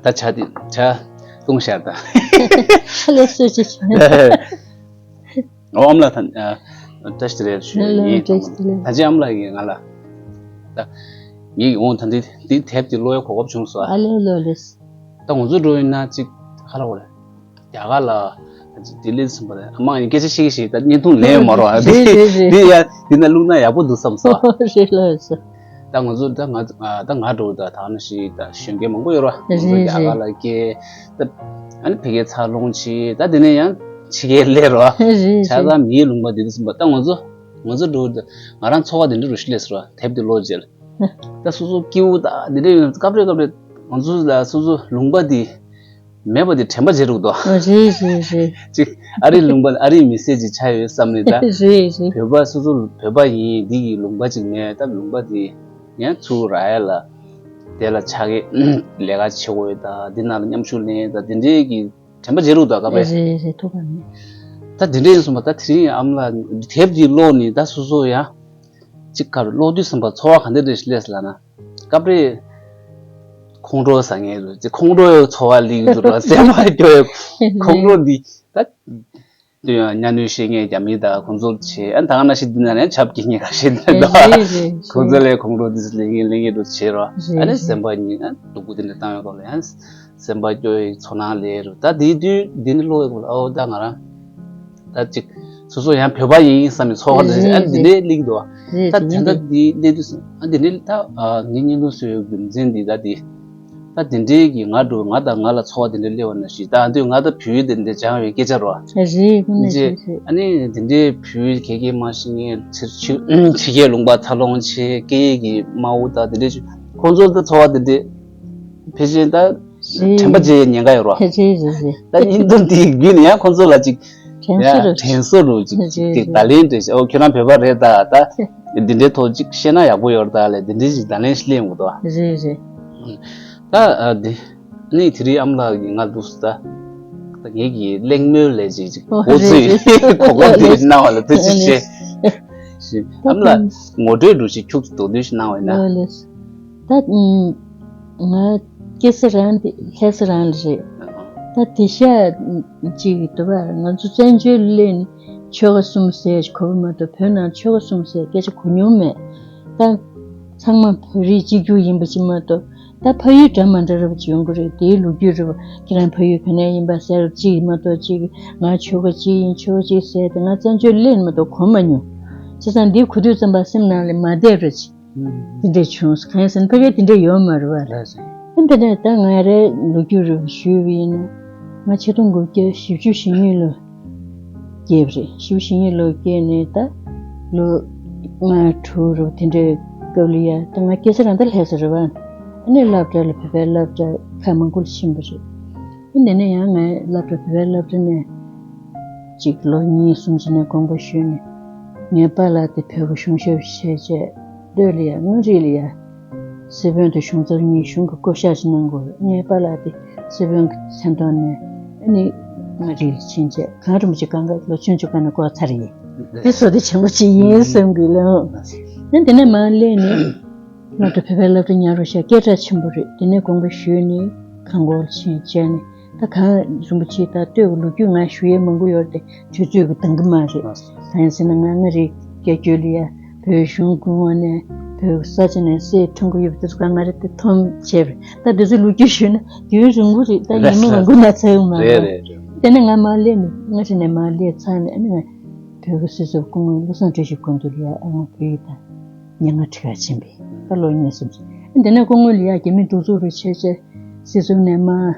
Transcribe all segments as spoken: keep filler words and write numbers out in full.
ད་ཇ་དེ་ཇ་བཏུང་ཤར་ད། ལགས་སོ་ཅི་ཆེ། ཨོ་ཨམ་ལགས་ད་བཀྲ་ཤིས་བདེ་ལེགས་ཞུ་ཡིན། བཀྲ་ཤིས་བདེ་ལེགས། ད་ཅི་ཨམ་ལགས་ཀྱིས་ང་ལ་ད་ངས་འོང་ད་འདི་འདི་དེབ་དེ་ཀློག་ཡའི་གོ་སྐབས་བྱུང་སོང་། ཨ་ལེ་ལོ་ལེས། ད་ང་ཚོ་འགྲོ་ཡིན་ན་ཅིག་ཁ་ལ་འོ་རེད། རྒྱ་གར་ལ་ལྡི་ལི་ཚུན་པ་རེད། ཨ་མ་ཡིན་སྐད་ཆ་བཤད་ཀྱི་ཞིག་ད་བརྙན་ཐུང་ལེན་ཡོད་མ་རོགས། རེད་རེད་རེད། འདི་ཡ་འདི་ན་བླུགས་ན་ཡག་པོ་འདུག་བསམ་སོང་། རེད་ལགས་སོ། ད་ང་ཚོ་ད་ང་ད་ང་འགྲོ་ད་ད་ནི་ཞིག་ད་གཞོན་སྐྱེས་མང་པོ་ཡོད་ར། ང་ཚོ་རེད་རྒྱ་གར་ལ་སྐྱེས་ད་ཨ་ནི་ཕ་གིའི་འཚར་ལོངས་བྱས། ད་དེ་ནས་ཡང་ཕྱི་རྒྱལ་སླེབས་ར། རེད་ཆ་རེད། ཚང་མིའི་ལུང་པ་འདི་འདུག་བསམ་པ། ད་ང་ཚོ་ང་ཚོ་འགྲོ་ད་ང་རང་ཚོ་བ་འདི་འདྲ་རུ་ཞིག་སླེབས་སོང་ར། དེབ་འདི་ཀློག་རྗེས་ལ། ད་སོ་སོ་སྐྱིད་པོ་ད་འདི་འདྲ་ཡོད་སྐབས་རེ་སྐབས་རེ་ང་ཚོ་ལ་སོ་སོ་ལུང་པ་འདི་མེད་པ་འདི་དྲན་པ་བརྗེད་འགྲོ་གི་འདུག་རེད་རེད་རེད། ཅིག་ཨ་རིའི་ལུང་པ་ཨ་རིའི་མི་སེར་ཅིག་ཆགས་ཡོད་བསམ་ནས་ད། རེད་རེད། བོད་པ་སོ་སོ་བོད་པ་ཡིན། འདི་གི་ལུང་པ་ཅིག་མེད། ད་ལུང་པ་འདི་ཡང་ཚུར་རག་ཡ་ལ་དེ་ལ་ཆ་གི་ལས་ཀ་བྱེད་དགོས་ད། འདི་ནང་ལ་མཉམ་ཞུགས་ལེན་ད་འདི་འདྲའི་གི་དྲན་པ་བརྗེད་འགྲོ་གི་འདུག་ག་པས། རེད་རེད་ཐུགས་ཁག་མེད། ད་འདི་འདྲ་ཡིན་སོང་པ། ད་དེ་རིང་ཨམ་ལགས་དེབ་འདི་ཀློག་ནས་ད་སོ་སོ་ཡང་ཅིག་གར་ཀློག་དུས་ཙམ་པ་ཚོར་བ་ག་འདྲ་རེ་ཞིག་སླེབས་སོང་ལབ་ན། སྐབས་རེ་ཁོང་ཁྲོ་ཟ་མཁན་རེད། ཅིག་ཁོང་ཁྲོ་ཚོར་བ་སླེབས་ཀྱི་འདུག་ར། སེམས་པ་སྐྱོ་ཡོད། ཁོང་ཁྲོ་འདི་ད་དུ་ཡང་གཉའ་གནོན་བཤད་མཁན་རྒྱ་མི་དང་ཁོང་ཚོ་བྱེད། ཨ་ད་ག་ནང་བཞིན་འདི་ན་ནས་ཆབ་ཀྱི་ཉེ་ག་བཤད་འདི་འདུག་རེད་རེད། ཁོང་ཚོ་ལས་ཁོང་ཁྲོ་འདི་སླེབས་མཁན་སླེབས་མཁན་འདུག་བྱེད་ར། ཨ་ནི་སེམས་པ་ཉིད་ན་སྡུག་པོ་དེ་འདྲ་བཏང་ཡོད་སྐོར་ལ་ཡང་། སེམས་པ་སྐྱོ་བའི་ཚོར་སྣང་སླེབས་རུ། ད་དེའི་དུས་འདི་ནི་ཀློག་ཡོད་ལ། ཨོ་ད་ང་རང་ད་ཅིག་སོ་སོ་ཡང་བོད་པ་ཡིན་བསམ་པའི་ཚོར་བ་འདི་རེད། ཨ་འདི་རེད། འདྲའི་གླེང་འདུག་རེད། ད་དེ་འདྲ་འདི་སླེབས་དུས་ཨ་འདི་འདྲའི་ད་ངའི་བརྙན་ཐུང་བཟོ་བའི་རྒྱུ་མཚན་འདི་ད་འདི་ད་འདི་འདྲའི་གི་ང་འགྲོ་ང་དང་ང་ལ་ཚོར་བ་འདི་འདྲ་སླེབས་པ་ན་ཞིག་ད་འདི་ང་ད་བོད་ཡིག་འདི་འདྲ་སྦྱང་བའི་སྐད་ཆ་རོ། རེད་ཁོ་ནས་རེད་རེད། ཨ་ནི་འདི་འདྲའི་བོད་ཡིག་ག་གེ་མ་ཤེས་མཁན་ཕྱི་ཕྱི་རྒྱལ་ལུང་པ་འཚར་ལོངས་བྱས་སྐད་ཡིག་གི་དམའ་བོ་ད་འདི་འདྲའི་ཁོང་ཚོ་ད་ཚོར་བ་འདི་འདྲའི་ཕལ་ཆེར་ད་རེད། དྲན་པ་བརྗེད་ཉེན་ཁ་ཡོད་རོ། རེད་རེད་རེད། ད་ཡིན་དུས་འདི་བརྒྱུད་ནས་ཡང་ཁོང་ཚོ་ལ་ཅིག་དྲན་གསོ་ཡང་རུ་དྲན་གསོ་རུ་ཅིག་རེད་ཅིག་རེད་ཅིག་བརྡ་ལན་སྤྲད་བྱས། ཨོ་ཁྱོད་རང་བོད་པ་རེད་ད། ད་འདི་འདྲའི་ཐོག་ཅིག་བཤད་ན་ཡག་པོ་ཡོད་རེད་ད་ལས་འདི་འདྲའི་ཅིག་བརྡ་ལན་ཞིག་སླེབས་འོང་དོ། རེད་རེད། ད་ཨ་འདི་ནི་དེ་རིང་ཨམ་ལགས་ཀྱིས་ང་འདུག་སུ་ད་ད་ངེད་ཀྱི་གླེང་མོལ་ལས་ཅིག་ཅིག་ཨོ་གོ་ཚོད་རེད་རེད། གོ་སྐབས་དེ་གནང་བ་ལ་ཐུགས་རྗེ་ཆེ། ཨོ་ལེ། ཨམ་ལགས་ངོ་སྤྲོད་འདྲ་ཞིག་ཁྱུག་ཙམ་མདོར་བསྡུས་ཤིག་གནང་བ་ཡིན་ན། ཨོ་ལེ། ད་ང་སྐྱེས་ས་རང་དེ་ལྷ་ས་རང་ལ་རེད། ད་དེ་ཤ་ཅིག་འདུག་བ། ང་ཚོ་བཙན་བྱོལ་སླེབས་ནས་ཆོལ་ཁ་གསུམ་ཟེར་གོ་བ་མ་གཏོགས་བོད་ནང་ཆོལ་ཁ་གསུམ་ཟེར་སྐད་ཆ་གོ་མྱོང་མེད། ད་ཚང་མ་བོད་རིགས་གཅིག་གྱུར་ཡིན་པ་ཅིག་མ་གཏོགས། ད་ཕ་ཡུལ་འདྲ་མ་འདྲ་རབ་ཅིག་ཡོང་གི་རེད། དེའི་ལོ་རྒྱུས་རེད་བ། ཁྱེད་རང་ཕ་ཡུལ་བོད་ནས་ཡིན་པ་ཟེར་གཅིག་མ་གཏོགས་གཅིག་ང་ཆོལ་ཁ་གཅིག་ཡིན་ཆོལ་ཁ་གཅིག་ཟེར་དེ་ང་བཙན་བྱོལ་སླེབས་མ་གཏོགས་གོ་མ་མྱོང་། བྱས་ཙང་འདི་གོ་དུས་ཙམ་པ་སེམས་ནང་ལ་མ་བསྡད་པ་ཅིག་དེ་འདྲས་བྱུང་། གང་ཡིན་ཟེར་ན་ཕ་གིར་དེ་འདྲས་ཡོད་མ་རེད་བ། ལགས་སོ། ཨ་དེ་ནས་ད་ང་རའི་ལོ་རྒྱུས་རེ་ཞུས་པ་ཡིན་ན། ང་ཆིག་སྟོང་དགུ་བརྒྱ་བཞི་བཅུ་ཞེ་གཉིས་ལོ་སྐྱེས་པ་རེད། བཞི་བཅུ་ཞེ་གཉིས་ལོ་སྐྱེས་ནས་ད་ལོ་ལྔ་དྲུག་རེ་དེ་འདྲའི་སྐབས་ལ་ཡ། ད་ང་སྐྱེས་ས་རང་ད་ལྷ་ས་རེད་བ། ཨ་ནི་སློབ་གྲྭ་ལ་བོད་པའི་སློབ་གྲྭ་ཁག་མང་པོ་ལ་ཕྱིན་པ་རེད། ཨ་དེ་ནས་ཡང་ངའི་སློབ་གྲྭ་བོད་པའི་སློབ་གྲྭ་ནས་ཅིག་ལོ་གཉིས་གསུམ་ཅིག་ནས་དགོངས་པ་ཞུས་ནས་ངའི་པཱ་ལགས་དེ་བོད་ཀྱི་གཞུང་ཞབས་བྱས་རྗེས་སྟོད་ལ་ཡ་མངའ་རིས་ལ་ཡ། སི་པན་དང་གཞུང་ཚབ་གཉིས་གཞུང་གི་བསྐོ་བཞག་ཅིག་གནང་དགོས། ངའི་པཱ་ལགས་དེ་སི་པན་གྱི་མཚན་ཐོག་ནས་ཨ་ནི་མངའ་རིས་ལ་ཕྱིན་རྗེས་གངས་རིན་པོ་ཆེ་སྒང་ག་ལོ་ཆུང་ཆུང་སྒང་ནས་བསྐོ་ཚར་ཡིན། དེ་བསོད་བདེ་ཆེན་པོ་ཅིག་ཡིན་བསམ་གི་ལ། ཨ་དེ་ནས་མར་སླེབས་ནས་སློབ་གྲྭ་བོད་པའི་སློབ་གྲྭ་ཉག་རོ་ཤག་སྐད་གྲགས་ཆེན་པོ་རེད། དེ་ནས་དགོངས་པ་ཞུས་ནས་གངས་སྐོར་ལ་ཕྱིན་བྱས་ནས་ད་གངས་རིན་པོ་ཆེ་ད་སྟོད་ཀྱི་ལོ་རྒྱུས་ང་ཞུ་ཡས་མང་པོ་ཡོད་རེད་དེ། དུས་ཚོད་ཀྱིས་འདང་གི་མ་རེད། གང་ཡིན་ཟེར་ན་ང་མངའ་རིས་སྐྱེས་རྒྱུད་ལ་ཡ་བོད་གཞུང་གི་ངོས་ནས་བོད་ས་ཆ་ནས་གསེར་འཁྲུངས་ཀྱི་ཡོད་པ་དེ་ཚོ་ག་ང་རེ་དེ་མཐོང་བྱས་པ་རེད། ད་དེ་ཚོ་ལོ་རྒྱུས་ཞུས་ན་དུས་རིང་པོ་རེད། ད་ཉི་མ་མང་པོ་ན་ཚར་ཡོང་མ་རེད། རེད་རེད་རེད། དེ་ནས་ང་མར་སླེབས་ནས་མངའ་རིས་ནས་མར་སླེབས་ཚར་ནས་ཨ་ནི་ང་བོད་ཀྱི་སྲིད་ཚབ་སྐུ་ངོ་བློ་བཟང་བཀྲ་ཤིས་སྐུ་མདུན་ལ་ཡ་ཨ་ང་བོད་ཡིག་དང་སྙན་ངག་ཁྲིད་ག་ཕྱིན་པས་ད་ལོ་གཉིས་གསུམ་ཅིག་དེ་ནས་སྐུ་ངོ་ལ་ཡ་རྒྱ་མི་གདུག་རྩུབ་རུ་བྱས་བྱས་སྲིད་ཚབ་ནས་མར་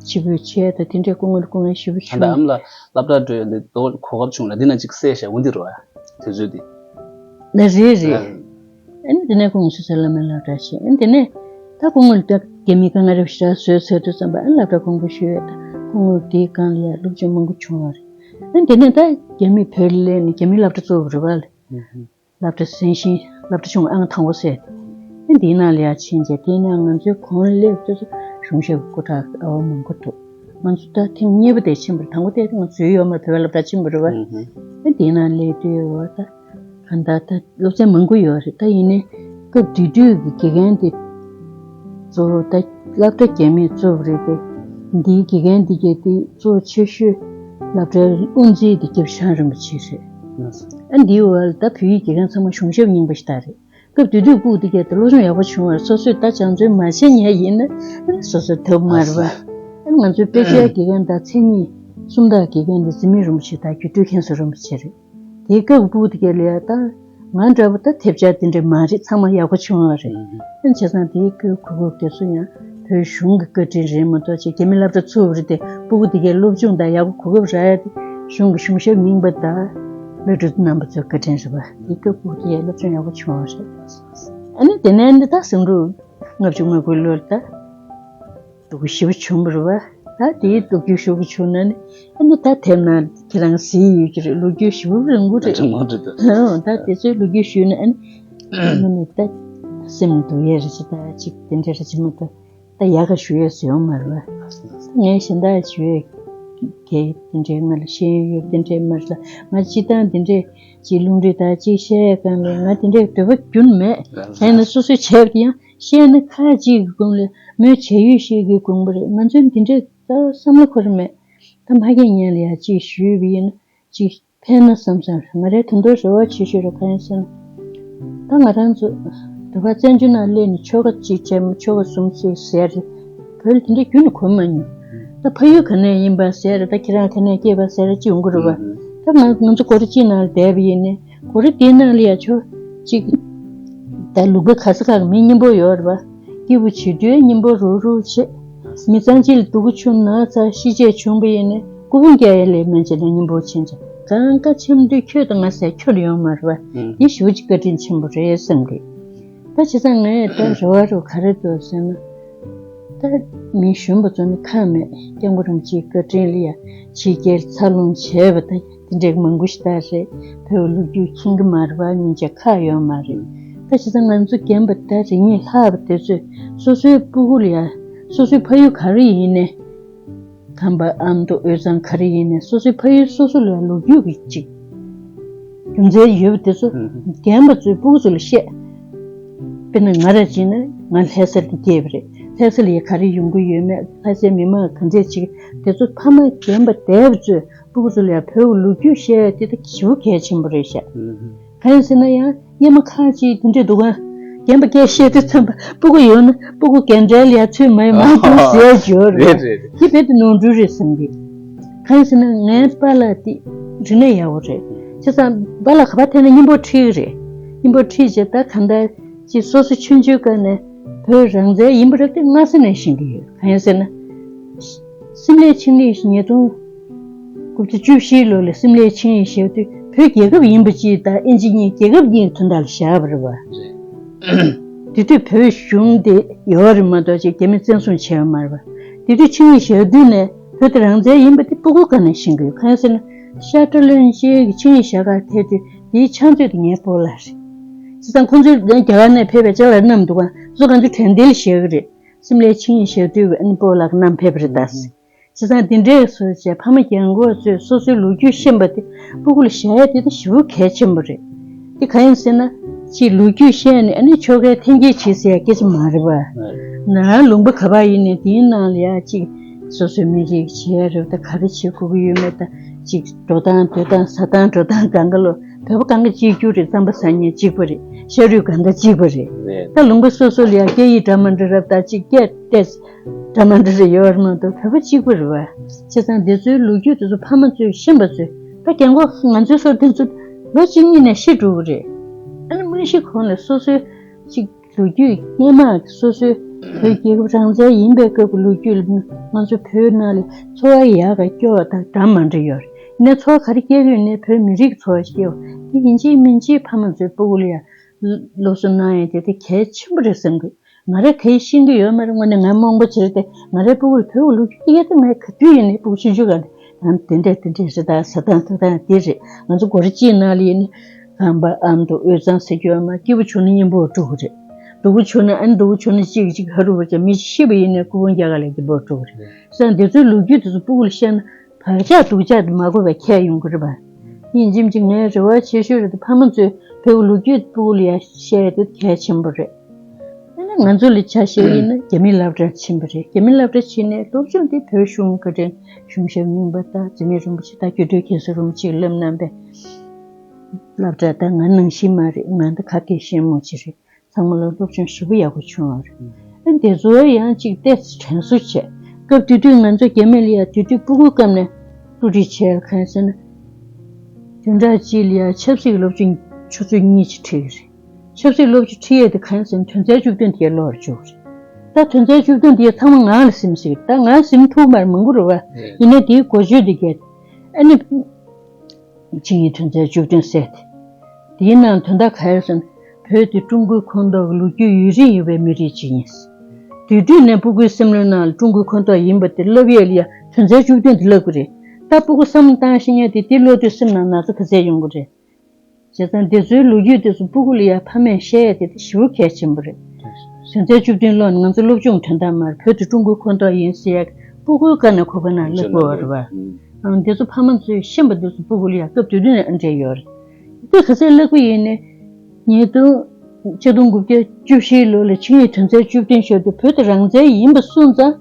ཕྱིར་འབུད་བྱས། ད་དེ་འདྲའི་སྐུ་ངོ་ལ་སྐུ་ངལ་ཞེ་པོ་ད་བྱུང་། ཨ་མ་ལགས་སློབ་གྲྭ་འགྲོ་ཡ་འདི་ད་གོ་སྐབས་བྱུང་ལ་འདི་ན་ཅིག་གསལ་བཤད་འོང་འདི་རོ་ཡ་དུས་ཚོད་འདི། ལགས་རེད་རེད། ཨ་ནི་དེ་ནས་ཁོང་སུ་ཚོད་བླ་མའི་སློབ་གྲྭ་ཕྱིན། ཨ་ནི་དེ་ནས་ད་སྐུ་ངོ་ལ་ད་རྒྱ་མིས་དཀའ་ངལ་རེ་ཞེ་དྲག་བཟོས་ཚར་དུས་ཙམ་པ་ཨ་ནི་སློབ་གྲྭ་དགོངས་པ་ཞུས་ཡོད། ད་སྐུ་ངོ་དེའི་སྒང་ལ་ཡ་སློབ་སྦྱོང་མང་པོ་བྱུང་བ་རེད། ཨ་ནི་དེ་ནས་ད་རྒྱ་མི་བོད་ལ་སླེབས་ནས་རྒྱ་མིའི་སློབ་གྲྭ་གཙོ་བོ་རེད་བ་ལ། སློབ་གྲྭ་གསན་ཞིང་སློབ་གྲྭ་ཆུང་ཨང་དང་པོ་ཟེར་ཏེ། ཨ་འདིའི་ནང་ལ་ཡར་ཕྱིན་རྗེས་དེའི་ནང་ང་ཚོའི་གོང་སླེབས་དུས་སུ་གཞུང་ཞབས་སྐུ་དྲག་ཨ་བ་མང་པོ་འདུག་ང་ཚོ་ད་ཐེངས་གཉིས་པ་དེ་ཕྱིན་པ་རེད། དང་པོ་དེ་ང་ཚོའི་ཡོད་མ་རེད། བོད་པའི་སློབ་གྲྭ་ཕྱིན་པ་རེད་བ། ཨ་འདིའི་ནང་སླེབས་དུས་འོ་ད་གང་ལྟར་ད་སློབ་ཚན་མང་པོ་ཡོད་རེད། ད་ཡིན་ནའི་སྐབས་དེ་དུས་ཀྱི་དགེ་རྒན་དེ་གཙོ་བོ་ད་ སློབ་གྲྭ་རྒྱ་མིས་བཙུགས་པ་རེད་དེ། འདིའི་དགེ་རྒན་འདི་གས་དེ་གཙོ་ཆེ་ཤོས་སློབ་གྲྭའི་དབུ་འཛིན་དེ་སྐྱབས་ཞང་རིན་པོ་ཆེ་རེད། ཨ་འདིའི་འོག་ལ་ད་བོད་ཡིག་དགེ་རྒན་ཚང་མ་གཞུང་ཞབས་རྙིང་པ་ཞིག་ད་རེད། སྐབས་དེ་དུས་སྤུ་གུ་དེ་གས་དེ་སློབ་སྦྱོང་ཡག་པོ་བྱུང་བར་སོ་སོས་ད་སྦྱང་བརྩོན་མ་བྱས་ཉན་ཡིན་ན་སོ་སོ་ཐོབ་མ་རེད་པ། ཨ་ང་ཚོའི་དཔེ་ཆའི་དགེ་རྒན་དང་མཚན་ཉིད་སུམ་རྟགས་དགེ་རྒན་དེ་འཛིན་མའི་རིན་པོ་ཆེ་དང་རྒྱུད་སྟོད་མཁན་ཟུར་རིན་པོ་ཆེ་རེད། དེའི་སྐབས་སྤུ་གུ་དེ་གས་ལ་ཡ་ད་ང་འདྲ་པོ་ད་ཐེབས་ཆག་དེ་འདྲས་མ་རེད། ཚང་མ་ཡག་པོ་བྱུང་བ་རེད། ཨ་བྱས་ཙང་དེའི་སྐབས་གོ་སྐབས་དེ་ཚོ་ཡང་བོད་གཞུང་གི་བཀའ་དྲིན་རེད་མ་གཏོགས་ཅིག་རྒྱ་མི་སློབ་གྲྭ་ཚུགས་པ་རེད་དེ། སྤུ་གུ་དེ་གས་སློབ་སྦྱོང་དང་ཡག་པོ་གོ་སྐབས་རག་ཡ་དེ་གཞུང་གི་གཞུང་ཞབས་རྙིང་པ་དང་བླ་སྤྲུལ་རྣམ་པ་ཚོའི་བཀའ་དྲིན་རེད་པ། དེའི་སྐབས་སྤུ་གུ་དེ་གས་སློབ་སྦྱོང་ཡག་པོ་བྱུང་བ་རེད། ཨ་ནི་དེ་ནས་ནི་ད་ཟིང་འཁྲུག་ལྔ་བཅུ་ང་དགུའི་ལོར་ད་སྡུག་པོ་ཞེ་པོ་བྱུང་བ་རེད་པ། ད་དེའི་སྡུག་རྒྱུ་ཞེ་པོ་བྱུང་ན་ནི་ཨ་ནི་ད་དེབ་ནང་ཁྱེད་རང་གཟིགས་ཡོད་ཀྱི་རེད། ལོ་རྒྱུས་ཞེ་པོ་རིང་པོ་རེད། ངོ་འདྲ་འདུག་ཨོ་ད་དེ་ཚོའི་ལོ་རྒྱུས་ཞུས་ན་ཨ་ནི་ཨ་ནི་ད་སེམས་སྡུག་ཡས་རེད་ཅེ། ད་ཅིག་དེ་འདྲ་རེད་ཅེ་མ་གཏོགས་ད་ཡག་ག་ཞུ་ཡས་སུ་ཡོང་མ་རེད་པ། ངས་གཞན་དག་ཞུ་ཡས་གལ་དེ་འདྲའི་ང་ལ་ཤེས་ཡོན་ཡོད་དེ་འདྲའི་མ་རེད་ལ། ང་སྤྱི་བཏང་དེ་འདྲའི་ཅིག་ལུང་འདྲེན་དང་ཅིག་བཤད་ཡས་སྒང་ལ་ང་དེ་འདྲའི་འདོད་པ་རྒྱུན་མེད། ཡིན་ན་སོ་སོས་བྱས་པ་དེ་ཡང་བཤད་ན་ཁ་ཅིག་གི་དགོངས་ལ་མོས་བྱས་ཡོད་ཤེས་ཀྱི་དགོངས་པ་རེད། ང་ཚོས་འདི་འདྲའི་ད་བསམ་བློ་འཁོར་མེད། ད་ཕ་གིར་ཉན་ལ་ཡ་ཅིག་ཞུས་པ་ཡིན་ན་ཅིག་ཕན་ན་བསམ་བསམ་རེད། ང་རའི་དོན་དུ་རེ་བ་ཆེ་ཤོས་རེད། གང་ཡིན་ཟེར་ན། ད་ང་རང་ཚོ་དུ་བ་བཙན་བྱོལ་ནང་སླེབས་ནས་ཆོལ་ཁ་གཅིག་བྱས་མ་ཆོལ་ཁ་གསུམ་ཚུགས་ཟེར་རེད། བོད་ལ་དེ་འདྲའི་རྒྱུན་ནས་གོ་མ་མྱོང་། ད་ཕ་ཡུལ་ག་ནས་ཡིན་པ་ཟེར་རེད། ད་ཁྱེད་རང་ག་ནས་སྐྱེས་པ་ཟེར་རེད། ཅི་ཡོང་གི་རེད་པ། ད་ང་ང་ཚོ་སྒོ་ར་གཅིག་ནང་ལ་བསྡད་པ་ཡིན་ནའི་སྒོ་ར་དེའི་ནང་ལ་ཡ་ཆོ་གཅིག་ད་ལུང་པ་ག་ས་ག་གི་མི་སྙིང་པོ་ཡོད་རེད་པ། སྐྱིད་པོ་བྱེད་དུས་སྙིང་པོ་རུག་རུག་བྱེད། མི་ཚང་གཅིག་ལ་སྡུག་པོ་བྱུང་ན་ཚ་ཤི་ཆད་བྱུང་པ་ཡིན་ནའི་སྐུ་ཕུང་བཀྱག་ཡ་ལས་མ་བྱེད་ན་སྙིང་པོ་ཕྱིན་ཆད་གང་ག་འཆམ་དུས་ཁྱོད་དང་ང་ཟེར་ཁྱོད་ལ་ཡོང་མ་རེད་པ། འདི་ཞེ་པོ་ཅིག་བཀའ་དྲིན་ཆེན་པོ་རེད་བསམ་གི། ད་བྱས་ཙང་ངས་ད་རེ་བ་རུ་ག་རེ་འདུག་ཟེར་ན། ད་མི་གཞོན་པ་ཚོ་ནི་ཁག་མེད། སྐྱབས་མགོན་རིན་པོ་ཆེའི་བཀའ་དྲིན་ལ་ཡ་ཕྱི་རྒྱལ་འཚར་ལོངས་བྱས་པ་ད་དེ་འདྲའི་མང་པོ་ཞིག་ད་རེད། བོད་ལོ་རྒྱུས་མཁྱེན་གི་མ་རེད་པ། སྙིང་རྗེ་ཁག་ཡོད་མ་རེད། ད་བྱས་ཙང་ང་ཚོ་རྒན་པ་ད་རེ་གཉིས་ལྷག་པ་དེ་ཚོས་སོ་སོའི་སྤུ་གུ་ལ་ཡ་སོ་སོའི་ཕ་ཡུལ་ག་རེ་ཡིན་ནའི། ཁམས་པ་ཨ་མདོ་དབུས་གཙང་ག་རེ་ཡིན་ནའི་སོ་སོའི་ཕ་ཡུལ་སོ་སོ་ལ་ལོ་རྒྱུས་ཀྱི་ཅིག་རྒྱུ་མཚན་ཡོད་པ་དེ་ཚོ་ཨུ་ཧུ། རྒན་པ་ཚོའི་སྤུ་གུ་ཚོ་ལ་བཤད། དཔེར་ན་ང་ར་བྱས་ན་ང་ལྷ་སར་དུ་སྐྱེས་པ་རེད། ལྷ་ས་ལ་ཡ་ག་རེ་ཡོང་གི་ཡོད་མེད། ལྷ་སའི་མི་མང་ག་འདྲས་ཅིག་དེ་ཚོ་ཕ་མ་རྒན་པ་འདས་པ་ཚོས་སྤུ་གུ་ཚོ་ལ་ཡ་བོད་ཀྱི་ལོ་རྒྱུས་བཤད་ཡ་དེ་ད་ཞེ་པོ་གལ་ཆེན་པོ་རེད་ཤག་ཨུ་ཧུ། གང་ཡིན་ཟེར་ན་ཡང་སྔོན་མ་ཁག་ཅིག་དེ་འདྲས་འདུག་ག་རྒན་པ་སྐད་བཤད་དུས་ཙམ་པ་སྤུ་གུ་ཡོང་ན་སྤུ་གུ་རྒན་གྲལ་ལ་ཡ་ཚུད་མ་ཡོང་མ་འདུག་ཟེར་ཡོད་རེད། རེད་རེད་རེད། དེ་རྦད་དེ་ནོར་འཁྲུལ་རེད་བསམ་གི། གང་ཡིན་ཟེར་ན་ངའི་པཱ་ལགས་དེ་རིག་གནས་ཡག་པོ་རེད། བྱས་ཙང་པཱ་ལགས་ག་པར་ཐད་ན་སྙིང་པོ་ཁྲིད་ཀྱི་རེད། སྙིང་པོ་ཁྲིད་བྱས་ད་གང་ལྟར་ཅིག་སོ་སོ་ཆུང་ཆུང་སྐབས་ནས་བོད་རང་བཙན་ཡིན་པ་རེད་དེ་སྔ་ས་ནས་ཤེས་ཀྱི་ཡོད། གང་ཡིན་ཟེར་ན། སིམ་ལའི་ཆིངས་ཡིག་ཉིས་སྟོང་དགུ་བརྒྱ་བཅུ་བཞི་ལོ་ལ་སིམ་ལའི་ཆིངས་ཡིག་བཞག་དུས་བོད་རྒྱལ་ཁབ་ཡིན་པ་གཅིག་དང་ཨིན་ཇི་གཉིས་རྒྱལ་ཁབ་གཉིས་དོན་དག་ལ་བཞག་པ་རེད་པ། དེ་དུས་བོད་གཞུང་དེ་ཡོད་རེད་མ་གཏོགས་ཅིག་རྒྱ་མིས་བཙན་བཟུང་བྱས་པ་མ་རེད་པ། དེ་དུས་ཆིངས་ཡིག་བཞག་དུས་ནས་བོད་དེ་རང་བཙན་ཡིན་པ་དེ་སྤུ་གུ་སྒང་ནས་ཤེས་ཀྱི་ཡོད། གང་ཡིན་ཟེར་ན་ཤར་ཏྲ་ལོན་ཅིའི་ཆིངས་ཡིག་བཞག་གར་ཐད་དུས་དེའི་ཕྱག་མཛོད་དེ་ངའི་སྤོ་ལགས་རེད། བྱས་ཙང་ཁོང་ཚོས་རྒྱ་གར་ནས་ཕེབས་པའི་ཅ་ལག་བསྣམས་འདུག་ག་ཚོ་གང་ཚོས་དྲན་རྟེན་ལ་བཞག་གི་རེད། སིམ་ལའི་ཆིངས་ཡིག་བཞག་དུས་ཨ་ནི་སྤོ་ལགས་བསྣམས་ཕེབས་པ་རེད་ད། བྱས་ཙང་འདི་འདྲས་བཟོ་བྱས་ཕ་མ་རྒན་གོག་ཚོས་སོ་སོའི་ལོ་རྒྱུས་ཤེས་པ་དེ་སྤུ་གུ་ལ་བཞག་ཡ་དེ་ད་ཞེ་པོ་གལ་ཆེན་པོ་རེད། དེ་གང་ཡིན་ཟེར་ན་ཅིག་ལོ་རྒྱུས་བཤད་ནས་ཨ་ནི་ཆོལ་ཁའི་འཐེན་འཁྱེར་བྱེད་ཟེར་ཡ་སྐད་ཆ་མ་རེད་པ། ང་རང་ལུང་པ་ག་པར་ཡིན་ནའི་དེའི་ནང་ལ་ཡ་ཅིག་སོ་སོའི་མི་རིགས་བྱས་རེད་ད་ག་རེ་བྱེད་དགོས་ཀྱི་ཡོད་མེད་ད་ཅིག་འགྲོ་སྟངས་སྡོད་སྟངས་ཟ་སྟངས་འགྲོ་སྟངས་གང་ག་ལོ་བོད་པ་གང་ག་གཅིག་གྱུར་རེད། རྩམ་པ་ཟ་མཁན་གཅིག་པ་རེད། ཤ་རུས་གང་ག་གཅིག་པ་རེད། རེད། ད་ལུང་པ་སོ་སོ་ལ་ཡ་སྐད་ཡིག་འདྲ་མི་འདྲ་རབ་ད་ཅིག་སྐད་བལྟས། འདྲ་མི་འདྲ་རེ་ཡོད་རེད་མ་གཏོགས་བོད་པ་གཅིག་པ་རེད་པ། བྱས་ཙང་འདི་ཚོའི་ལོ་རྒྱུས་དེ་ཚོ་ཕ་མ་ཚོས་ཤེས་པ་ཚོས་ད་རྒན་གོག་ང་ཚོའི་སོ་དེ་ཚོ་ལོ་གཅིག་གཉིས་ནས་ཤི་འགྲོ་གི་རེད། ཨ་ནི་མ་ཤི་གོང་ལ་སོ་སོའི་ཅིག་ལོ་རྒྱུས་སྔོན་མ་སོ་སོའི་བོད་རྒྱལ་ཁབ་རང་བཙན་ཡིན་པའི་སྐབས་ཀྱི་ལོ་རྒྱུས་ལ་ང་ཚོ་བོད་ནང་ལ་འཚོ་བ་ཡག་ག་སྐྱོ་བ་དང་འདྲ་མི་འདྲ་ཡོད་རེད། ཡིན་ནའི་འཚོ་བ་ག་རེ་སྐྱེལ་གྱི་ཡོད་ནའི་བོད་མི་རིགས་འཚོ་བ་སྐྱེལ་བ་དེ་ཡིན་གཅིག་མིན་གཅིག་ཕ་མ་ཚོའི་སྤུ་གུ་ལ་ཡང་སློབ་གསོ་གནང་ཡ་དེ་དེ་གལ་ཆེན་པོ་རེད་བསམ་གི། ང་རང་དེ་ཤེས་ཀྱི་ཡོད་མ་རེད། དངོས་གནས་ང་རྨོངས་པ་བྱས་ཏེ་ང་རའི་སྤུ་གུར་བོད་ཀྱི་ལོ་རྒྱུས་ཡོད་དེ་ངས་ག་དུས་ཡིན་ནའི་སྤུ་གུ་ཆུང་ཆུང་ག་ལ་ཡང་དེ་འདྲས་དེ་འདྲས་རེད། ད་ཟ་སྟངས་འཐུང་སྟངས་དེ་རེད། ང་ཚོ་སྒོ་ར་གཅིག་ནང་ལ་ཡིན་ནའི་ཁམས་པ་ཨ་མདོ་དབུས་གཙང་ཟེར་རྒྱུ་ཡོད་མ་རེད། སྐྱིད་པོ་བྱུང་ན་སྙིང་པོ་འགྲོ་གི་རེད། སྡུག་པོ་བྱུང་ན་ཨ་ནི་སྡུག་པོ་བྱུང་ན་གཅིག་གཅིག་ཧ་རུ་བ་ཅག་མི་ཤི་བ་ཡིན་ནའི་སྐུ་ཕུང་རྒྱག་ག་ལ་སྙིང་པོ་འགྲོ་གི་རེད། བྱས་ཙང་དེ་ཚོའི་ལོ་རྒྱུས་དེ་ཚོ་སྤུ་གུ་ལ་བཤད་ན་བག་ཆགས་སྡུག་ཆགས་དེ་མ་གོ་བས་ཁྱེར་ཡོང་གི་རེད་པ། ཡིན་གཅིག་མིན་གཅིག་ངའི་རེ་བ་ཆེ་ཤོས་རེད་དེ་ཕ་མ་ཚོས་བོད་ཀྱི་ལོ་རྒྱུས་སྤུ་གུ་ལ་ཡ་བཤད་ཡ་དེ་གལ་ཆེན་པོ་རེད། ཨ་ ང་ཚོ་ལ་ཆ་བཞག་ཡིན་ན་རྒྱ་མི་སློབ་གྲྭར་ཕྱིན་པ་རེད། རྒྱ་མི་སློབ་གྲྭར་ཕྱིན་ནས་སློབ་སྦྱོང་འདི་བོད་གཞུང་བཀའ་དྲིན་གཞུང་ཞབས་རྙིང་པ་དང་འཛིན་མའི་རིན་པོ་ཆེ་དང་རྒྱུད་སྟོད་མཁན་ཟུར་རིན་པོ་ཆེས་བསླབ་གནང་པའི་སློབ་གྲྭ་དང་ང་ནང་བཞིན་མ་རེད། ང་འདི་ཁ་སྐད་ཤེས་མོ་ཅིག་རེད། ཚང་མ་ལ་སློབ་སྦྱོང་ཞེ་པོ་ཡག་པོ་བྱུང་བ་རེད། ཨ་འདི་ཚོ་ཡང་ཅིག་ཏོག་ཙམ་དྲན་གསོ་བྱས། སྐབས་དེ་དུས་ང་ཚོ་རྒྱ་མི་ལ་ཡ་དེ་དུས་སྤུ་གུའི་སྐབས་ནས་བསླུ་བྲིད་བྱས་གང་ཟེར་ན། བདུན་ཕྲག་གཅིག་ལ་ཡ་ཆབ་སྲིད་སློབ་སྦྱོང་ཆུ་ཚོད་གཉིས་ཅིག་ཁྲིད་ཀྱི་རེད། ཆབ་སྲིད་སློབ་སྦྱོང་ཁྲིད་ཡས་དེ་གང་ཟེར་ན་དོན་ཚན་བཅུ་བདུན་དེ་ཀློག་རྒྱུ་རེད། ད་དོན་ཚན་བཅུ་བདུན་དེ་ཚང་མ་ངག་ལ་ཟིན་ཟིན། ད་ངག་ཟིན་ཐུབ་མ་རེད། མང་པོ་རེད་བ། ཡིན་ནའི་དེའི་འགོ་བརྗོད་དེ་རྒྱག་ཨ་ནི། ཆིངས་ཡིག་དོན་ཚན་བཅུ་བདུན་གསལ་ཏེ། དེའི་ནང་དོན་དག་ག་རེ་ཟེར་ན། བོད་དེ་ཀྲུང་གོའི་ཁོངས་གཏོགས་ལོ་རྒྱུས་ཡུན་རིང་ཡོད་པའི་མི་རིགས་ཅིག་ཡིན། དེ་དུས་ནས་སྤུ་གུའི་སེམས་ནང་ལ་ཀྲུང་གོའི་ཁོངས་གཏོགས་ཡིན་པ་དེ་བསླབ་ཡས་ལ་ཡ་དོན་ཚན་བཅུ་བདུན་དེ་བསླབ་དགོས་རེད། ད་སྤུ་གུ་བསམ་བློ་བཏང་ཤེས་མཁན་དེ་དེ་བསླབ་དུས་སེམས་ནང་ན་ཚ་ག་ཚད་ཡོང་གི་རེད། བྱས་ཙང་འདི་ཚོའི་ལོ་རྒྱུས་དེ་ཚོ་སྤུ་གུ་ལ་ཡ་ཕ་མས་བཤད་ཡ་དེ་དེ་ཞེ་པོ་གལ་ཆེན་པོ་རེད། དོན་ཚན་བཅུ་བདུན་ཀློག་ནས་ང་ཚོ་སློབ་སྦྱོང་དོན་དག་མ་རེད། བོད་དེ་ཀྲུང་གོའི་ཁོངས་གཏོགས་ཡིན་ཟེར་ཡ་སྤུ་གུའི་སྐབས་ནས་ཁོ་པ་ན་བསླབ་དགོས་པ་རེད་བ། ཨང་། འདི་ཚོ་ཕ་མ་ཚོས་ཤེས་པ་འདི་ཚོ་སྤུ་གུ་ལ་ཡ་སྐབས་དེ་དུས་ནས་ཨ་འདྲས་ཡོད་རེད། དེ་ག་ཚད་བསླབ་ཀྱི་ཡིན་ནའི། ཉིས་སྟོང་། ཆིག་སྟོང་དགུ་བརྒྱ་བཅུ་བཞི་ལོ་ལ་ཆིངས་ཡིག་དོན་ཚན་བཅུ་བདུན་ཤོར་དུས་བོད་དེ་རང་བཙན་ཡིན་པ་སོང་ཙང་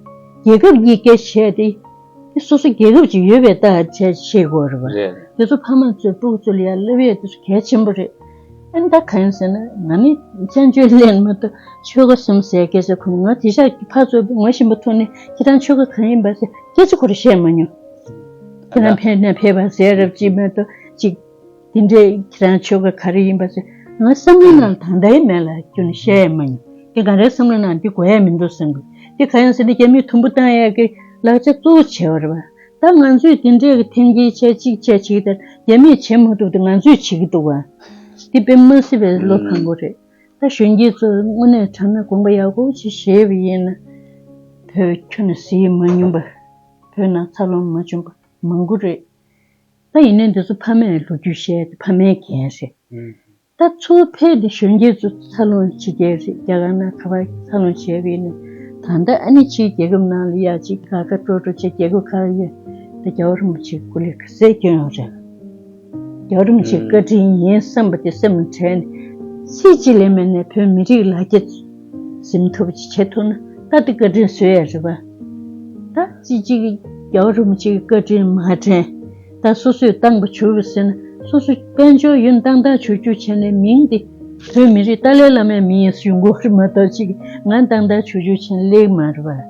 རྒྱལ་ཁབ་ཀྱི་སྐད་བཤད་དེ། དེ་སོ་སོ་རྒྱལ་ཁབ་ཅིག་ཡོད་པའི་རྟགས་བྱས་ཤེས་དགོས་རེད་བ། རེད། དེ་ཚོ་ཕ་མ་ཚོས་སྤུ་གུ་ཚོ་ལ་ཡ་བསླབ་ཡས་དེ་ཚོ་གལ་ཆེན་པོ་རེད། ཨ་ནི་ད་གང་ཡིན་ཟེར་ན་ང་ནི་བཙན་བྱོལ་སླེབས་མ་གཏོགས་ཆོལ་ཁ་གསུམ་ཟེར་སྐད་ཆ་གོ་ང་དེ་ཤག་ཕར་ཚུར་ངོ་ཤེས་པ་ཐོག་ནས་ཁྱེད་རང་ཆོལ་ཁ་གང་ཡིན་པ་ཟེར་སྐད་ཆ་ཁོ་རང་བཤད་མ་མྱོང་། ཁྱེད་རང་ཕེབས་ན་ཕེབས་པ་ཟེར་རབས་ཅིག་མ་གཏོགས་ཅིག་དེ་འདྲའི་ཁྱེད་རང་ཆོལ་ཁ་ག་རེ་ཡིན་པ་ཟེར་ང་བསམ་བློའི་ནང་ད་ལྟའི་མེད་ལ་ཁྱོན་ནས་བཤད་ཡ་མ་མྱོང་། དེ་ག་རེ་བསམ་བློའི་ནང་འདི་དགོས་ཡ་མི་འདུག་བསམ་གི། དེ་ག་ཡིན་ཟེར་ན་རྒྱ་མིས་དུམ་བུ་བཏང་ཡ་གི་ལག་ཆ་གཙོ་བོ་བྱས་པ་རེད་བ། ད་ང་ཚོས་དེ་འདྲའི་གི་འཐེན་འཁྱེར་བྱས་གཅིག་བྱས་བྱེད་དེ་རྒྱ་མིས་བྱེད་མ་ཐུབ་དེ་ང་ཚོས་བྱེད་ཀྱི་འདུག་བ། དེ་དཔེ་མ་སྲིད་པའི་བློ་ཕམ་པོ་རེད། ད་གཞོན་སྐྱེས་ཚོ་དངོས་གནས་དྲང་གནས་དགོངས་པ་ཡག་པོ་ཅིག་བཞེས་པ་ཡིན་ན། བོད་ཁྱོན་ནས་གཟིགས་མ་མྱོང་པ། བོད་ནང་འཚར་ལོངས་མ་བྱུང་པ་མང་པོ་རེད། ད་ཡིན་ནའི་འདི་ཚོ་ཕ་མས་ལོ་རྒྱུས་བཤད་དེ་ཕ་མའི་འགན་རེད། ད་ཚུར་ཕེབས་ཏེ་གཞོན་སྐྱེས་ཚོ་འཚར་ལོངས་བྱེད་མཁན་རེད། རྒྱ་གར་ནང་ག་པར་འཚར་ལོངས་བྱས་པ་ཡིན་ན། ད་ལྟ་ཨ་ནི་ཕྱིའི་རྒྱལ་ཁབ་ནང་ལ་ཡ་གཅིག་དགའ་དགའ་སྤྲོ་སྤྲོ་བྱས་རྒྱལ་ཁབ་ཁག་ཡོད། ད་རྒྱལ་བ་རིན་པོ་ཆེའི་སྐུ་ལས་ག་ཚད་སྐྱོན་ཡོད་རེད། རྒྱལ་བ་རིན་པོ་ཆེའི་བཀའ་དྲིན་ཡིན་བསམ་པ་དེ་སེམས་ལ་དྲན་ནས་ཚིག་གཅིག་ལས་མེད་ནས་བོད་མི་རིགས་ལ་རྒྱ་འཛིན་ཐུབ་ཅིག་བྱེད་ཐུབ་ན་ད་དེ་བཀའ་དྲིན་གསོས་ཡ་རེད་པ། ད་ཅི་གཅིག་རྒྱལ་བ་རིན་པོ་ཆེའི་བཀའ་དྲིན་མ་དྲན། ད་སོ་སོས་བཏང་པ་བྱུར་བ་ཟེར་ན་སོ་སོ་དཔལ་འབྱོར་ཡོན་བཏང་བཏང་བྱུར་བྱུར་བྱས་ནས་མིང་དེ་བོད་མི་རིགས་ཏཱ་ལའི་བླ་མའི་མིང་ཡིན་ཡོང་གི་ཡོད་རེད་མ་གཏོགས་ཅིག་ང་བཏང་བཏང་བྱུར་བྱུར་བྱས་ནས་སླེབས་མ་རེད་པ། རེད།